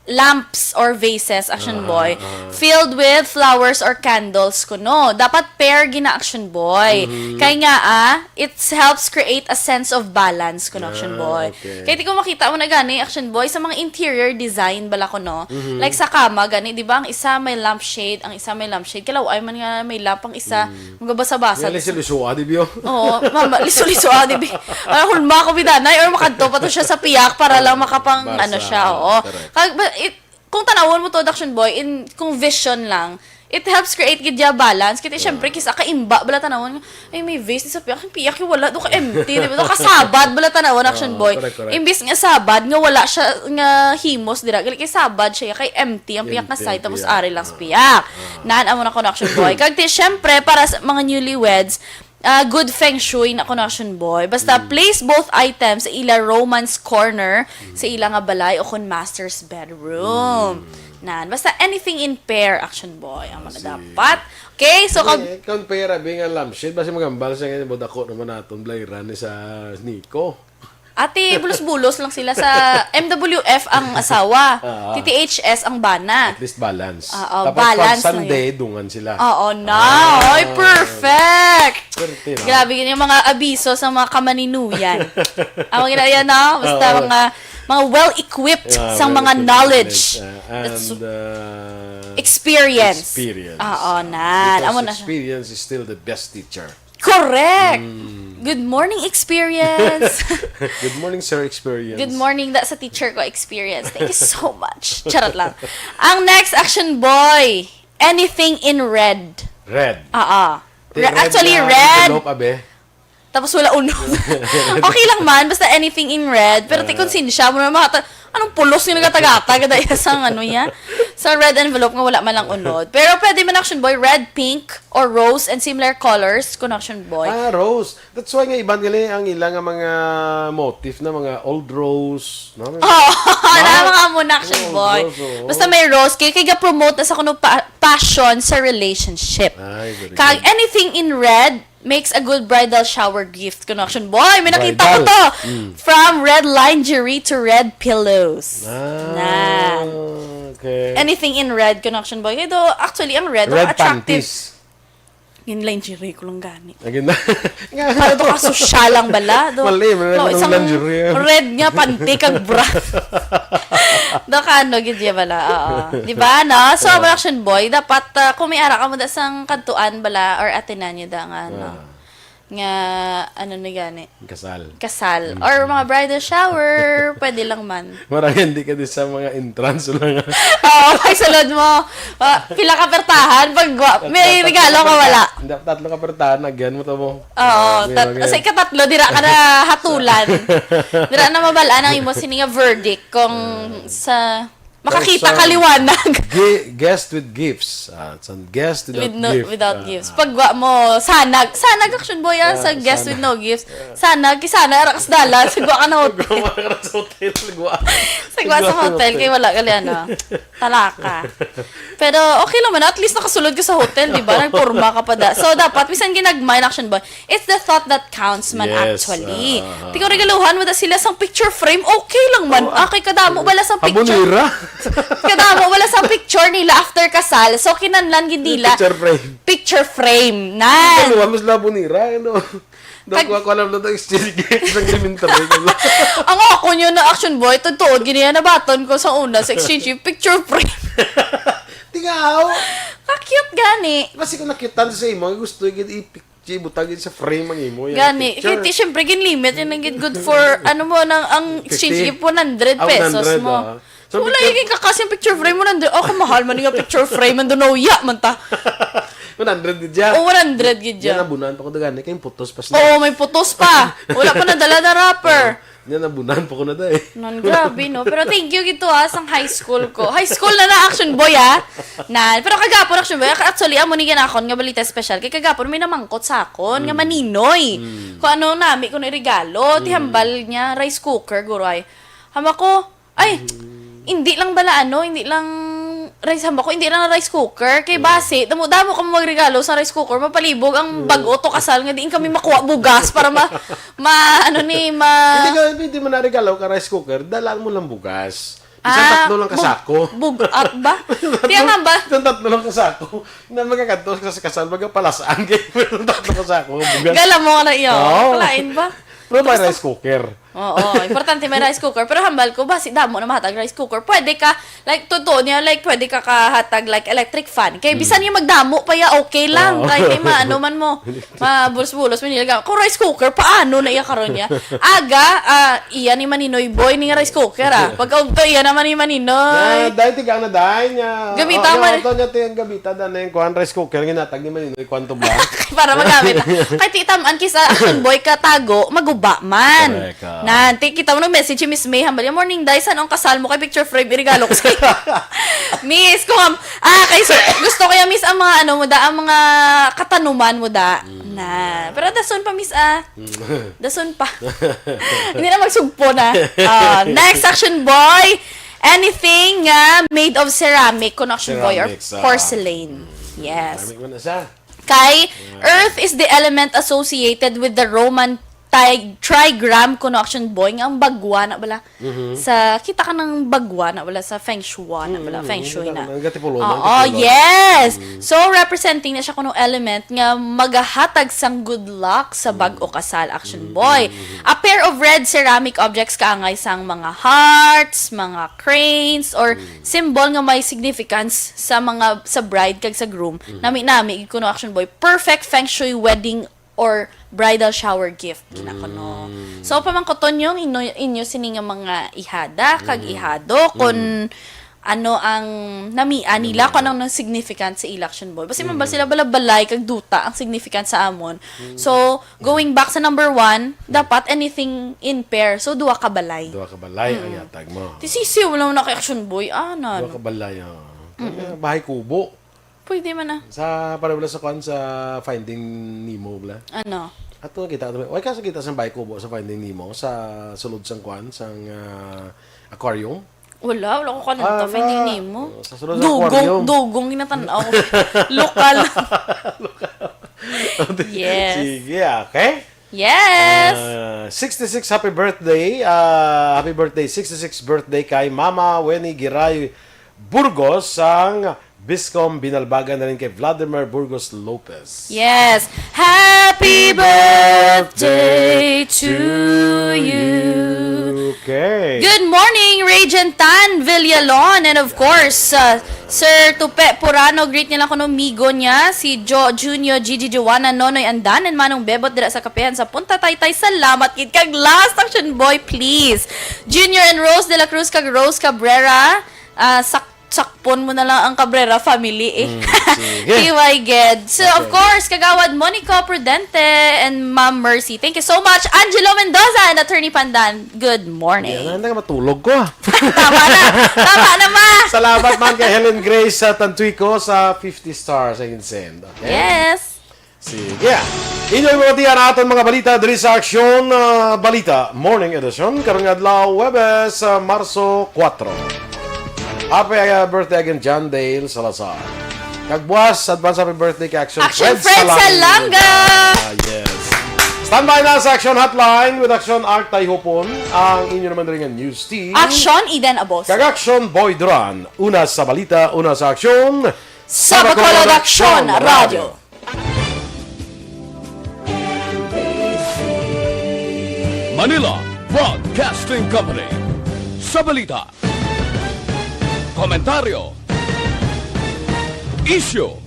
lamps or vases, Action Ah, Boy, ah. filled with flowers or candles kuno. Dapat pair gina, Action Boy. Mhm. Kay nga, ah, it helps create a sense of balance kuno, Action Ah, Boy. okay. Kaya di ko makita mo na gani, Action Boy, sa mga interior design bala kuno. Mhm. Like sa kama, gani, di ba, ang isa may lampshade, ang isa may lampshade. Kalaw-ay man nga may lamp ang isa, Mm. magabasa-basa. Yan, liso-liso, ah, di ba? Oo, mama, liso-liso, ah, di ba? Ay, hulma ko, bidanay, or makadto pa to siya sa piyak para lang makapang, Basa. ano siya, oo. Correct. Kag, ba, it, kung tanawon mo to, Action Boy, in, kung vision lang, it helps create gid ya balance. Kaya, syempre, Ah. kisa kaimba, bala tanawon nga, ay, may vase sa piyak, ang piyak yung wala, do ka empty, di ba? Do ka sabad, bala tanawon, Action Ah, Boy. correct, correct. Imbis nga sabad, nga wala siya, nga himos, dira, gali kay sabad siya, kay empty, ang piyak nga Empty, side, tapos piyak. ari lang sa Ah. piyak. Ah. Naan amo na ko na, Action Boy. Kag, ti, syempre, para sa mga newlyweds, Ah, good feng shui na kuno, Action Boy. Basta place both items sa ila romance corner sa ila nga balay o kon master's bedroom. Nan, basta anything in pair, Action Boy, ang mga dapat. Okay, so kag Eh, kung pera, be, nga lampshade, basi magambal siya ngayon, dako naman naton, blayran ni sa Nico. Ate, bulos-bulos lang sila sa M W F ang asawa. Ah. T T H S ang bana. At least balance. Oo, Tapos balance pag na Sunday, dungan sila. Oo na. Ah. Ay, perfect! Swerte, no? Grabe yun yung mga abiso sa mga kamaninuyan. Ang mga yan, no? Basta Oo. mga, mga well-equipped Yeah, sa mga well-equipped knowledge. knowledge. Ah, That's and, uh, experience. experience. Oo, Ah, na. because Amo na siya. experience is still the best teacher. Correct! Mm. Good morning, experience! Good morning, sir, experience. Good morning, da sa teacher ko, experience. Thank you so much. Charot lang. Ang next, Action Boy. Anything in red. Red. Oo. Te, Re- red actually, na red. envelope, abe. Tapos wala unod. Okay lang man, basta anything in red. Pero ti Ah. konsensya mo na mga ta- anong pulos nga nagatagatag kada iya sa ano niya? Sa red envelope nga wala man lang unod. Pero pwede man, Action Boy, red, pink, or rose and similar colors, kung, Action Boy. Ah, rose. That's why nga iban gali ang ila nga mga motif na mga old rose, no? Oh, na No? mga amo na, Action Oh, Boy. rose, oh. Basta may rose, kay kay ga-promote na sa kuno pa- passion sa relationship. Ay, very Kag good. anything in red makes a good bridal shower gift. Kung, Action Boy, may nakita ko Bridal. to. Mm. From red lingerie to red pillows. Ah, Na. okay. Anything in red, kung, Action Boy. Kaya do, actually, ang red, Red attractive. panties. Yung lingerie ko lang gani. Again na. Para to kasosyal lang bala. Do, Mali, mali, no, mali, isang lingerie. red nga panty kag bra. Do ka ano, gid ya bala. Oo. Di ba, no? So, Oo. Action Boy, dapat, ah, kung may ara ka mo da sang kantuan bala or atinan niyo da nga, no? Ah. Nga, ano ni gani? Kasal. Kasal. Mm. Or mga bridal shower, pwede lang man. Marang hindi ka di sa mga entrance lang. Oo, pag sulod mo, ah, pila ka pertahan, pag gwa- may Tatlo regalo ka ka, perta-, wala. Hindi, tatlo ka pertahan, nagyan mo to mo. Oo, Ah, may tat- mga sa ikatatlo, dira ka na hatulan. Dira na mabalaan ang imo sini nga verdict kung Ah. sa Makakita Person. ka liwanag. Gi- guest with gifts. Ah, some guest without With no, gift. without Ah, gifts. ah. Pag wa mo, sanag. Sanag, Action Boy, ah, Ah, sa guest with sanag. no gifts. Ah. Sanag, kay sanag, ara kas dala. Sagwa ka na hotel. Sagwa ka na sa hotel. Sagwa sa Sagwa sa hotel, hotel. kay wala ka li, ano, talaka. Pero okay lang man, at least nakasulod ka sa hotel, di ba? Nagporma ka pa da. So, dapat, bisan ginagmay na, Action Boy, it's the thought that counts man Yes, actually. ah, ah, ah. Ti kung regaluhan mo da sila sang picture frame, okay lang man. Oh, ah. Ah, kay kadamo bala sang picture. Habonera. Kadamo bala sang picture nila after kasal. So, kinahanglan gid nila Picture frame. picture frame. Nan. Ano, mas labonera, ano? Kag- Daw ko, ako alam na daw, exchange gift sa elementary. Ang ako nyo na, Action Boy, totoo, giniya na baton ko sa una, sa exchange gift, picture frame. Tingaw! Ka-cute gani. Kasi kung nakitan sa imo, gusto gid i- Di butag yun sa frame ang imo, yung Gani, picture. Kaya ti, syempre, ginlimit yun ang good for, ano mo, nang, ang exchange Fifty? gift, one hundred Ah, pesos one hundred, mo. ah. So, Wala picture yung kakas yung picture frame, one hundred. Oh, kamahal man yung picture frame, ang dunaw, ya, man ta. One hundred gid siya. Oh, one hundred gid Yan siya. ang bunan pa ko dagani, kay putos pa sila. Oo, may putos pa. Wala pa nadala na wrapper. Yan ang bunan pa ko na dai. Nan, grabe, no? Pero thank you gito, ah, sang high school ko. High school na na, Action Boy, ah. Nan, pero kagapon, Action Boy, actually, amo ni ganakon nga balita special. Kay kagapon, may namangkot sa akon, nga Mm. maninoy. Mm. Kung ano nami, kung regalo, ti Mm. hambal niya, rice cooker, guro ay. Hama ko, ay, Mm. hindi lang bala, ano, hindi lang rice, hamba ko, hindi lang rice cooker. Kay Mm. basi, damo-damo ka magregalo sa rice cooker, mapalibog ang Mm. bago to kasal nga diin kami makuha bugas para ma, ma, ano ni, ma Hindi ka, hindi mo naregalo ka rice cooker, dalaan mo lang bugas. Isang Ah, tatlo lang ka bug-, sako. bugat ba? Tatlo, Tiyan nga ba? Isang tatlo lang ka sako. Na magkakadto ka sa kasal, magkapalasaan kayo. Isang tatlo ka sako, bugas. Gala mo na iyo. Oo. Kalain ba? Pero may Tapos rice cooker. Oo, importante may rice cooker. Pero hambal ko, basi damo na mahatag rice cooker. Pwede ka, like, totoo niya, like, pwede ka kahatag, like, electric fan. Kay Hmm. bisan yung magdamo pa ya, okay lang. Oo. Kahit may maano man mo, mabulos-bulos, mo nilaga. Kung rice cooker, paano na iya karon niya? Aga, ah, iya ni Maninoy Boy ni nga rice cooker, ah. Pagkaugto, iya naman ni Maninoy. Ah, dahil tiga na, dahil niya. Gamita Oh, man. Yung auto niya, tiyang gamita, dahil na yung kuhan, rice cooker, ginatag ni Maninoy, kwanto ba? Para magamit. Kay ti taman kisa Action Boy ka tago, maguba man. Correct, ah. Nan, ti kita mo nag-message si Miss May, hambal niya, "Morning, Day, san ang kasal mo kay picture frame, irigalo ko sa iyo." Miss, kung am-, ah, kay so, gusto ko yan, Miss, ang mga, ano mo da, ang mga katanuman mo da. Mm. Na. Pero dason pa, miss, ah. Dason pa. Hindi na magsugpo na. Ah, next, Action Boy. Anything nga made of ceramic, kuno, Action Boy, or Ceramics, ah. porcelain. Yes. Ceramic man na siya. Kay, earth is the element associated with the Roman ti-, trigram, kuno, Action Boy, nga ang bagwa na bala. Mhm. Sa, kita ka ng bagwa na bala, sa feng shui na bala, Mm, feng shui ang na. Ang gatipulon, ang Oo, gatipulon. Yes. Mm. So, representing na siya kuno element nga magahatag sang good luck sa Mm. bag-o kasal, Action Mm, Boy. mm, mm. A pair of red ceramic objects kaangay sang mga hearts, mga cranes, or Mm. symbol nga may significance sa mga, sa bride kag sa groom. Mm. Nami-nami, gid kuno, Action Boy. Perfect feng shui wedding or bridal shower gift, gina kuno. Mm. So, pamangkuton yung inyo, inyo sini nga mga ihada, kag Mm. ihado, kung Mm. ano ang namia nila, Namia. kung anong significant sa election boy. Basi man ba Mm. sila balabalay kag duta ang significant sa amon. Mm. So, going back sa number one, dapat anything in pair. So, duha ka balay. Duha ka balay ang Mm. yatag mo. Ti sisiw lang na kay action boy. Ah, na, Duha no. ka balay, oh. Mm-mm. Bahay kubo. Pwede man na. Sa, para wala sa kwan, sa Finding Nemo, bla? Ano? Ato nga kita, wala ka sa kita sa Bahay Kubo sa Finding Nemo, sa sulod sang kwan, sang, ah, aquarium? Wala, wala ko kanunta, Ah, Finding na, Nemo. oh, sa sulod sa Dugong, aquarium. Dugong, ginatan-aw. Lokal. Lokal. Yes. Sige, okay? Yes. Ah, sixty-six happy birthday. Ah, happy birthday, sixty-six birthday kay Mama Weni Giray Burgos sang Biscom, binalbagan na rin kay Vladimir Burgos Lopez. Yes. Happy birthday to you. Okay. Good morning, Regent Tan Villalon. And of course, uh, Sir Tupe Purano, greet niya lang kuno migo niya, si Jo Junior, Gigi Joanna, Nonoy Andan, and Manong Bebot dira sa Kapehan sa Punta Taytay. Salamat gid. Kag last, action boy, please. Junior and Rose de la Cruz kag Rose Cabrera, ah, sak-, sakpon mo na lang ang Cabrera family, eh. Mm, sige. T Y gid. So, of Okay. course, Kagawad Monico Prudente and Ma'am Mercy. Thank you so much, Angelo Mendoza and Attorney Pandan. Good morning. Yan, hindi ka matulog ko, ah. Tama na. Tama na, ma. Salamat man kay Helen Grace sa Tantuico sa fifty stars ang insend. Okay? Yes. Sige. Inyo yung mga tiyan aton mga balita diri sa Aksyon, ah, Balita Morning Edition karong adlaw, Huwebes, ah, Marso kuwatro. Happy, ah, birthday again, John Dale Salazar. Kag buwas, advance happy birthday kay Action Action Fred Fred Salanga. Salanga. Ah, yes. Standby na sa Action Hotline with Action Art Tayhupon, ang inyo naman rin nga news team. Action Eden Abos. Kag Action Boy Duran. Una sa balita, una sa aksyon. Sa Bacolod Action Radio. Manila Broadcasting Company. Sa balita, komentaryo, isyu,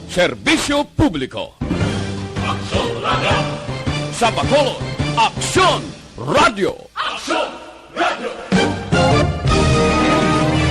serbisyo publiko. Aksyon Radio. Sa Bacolod, Aksyon Radio.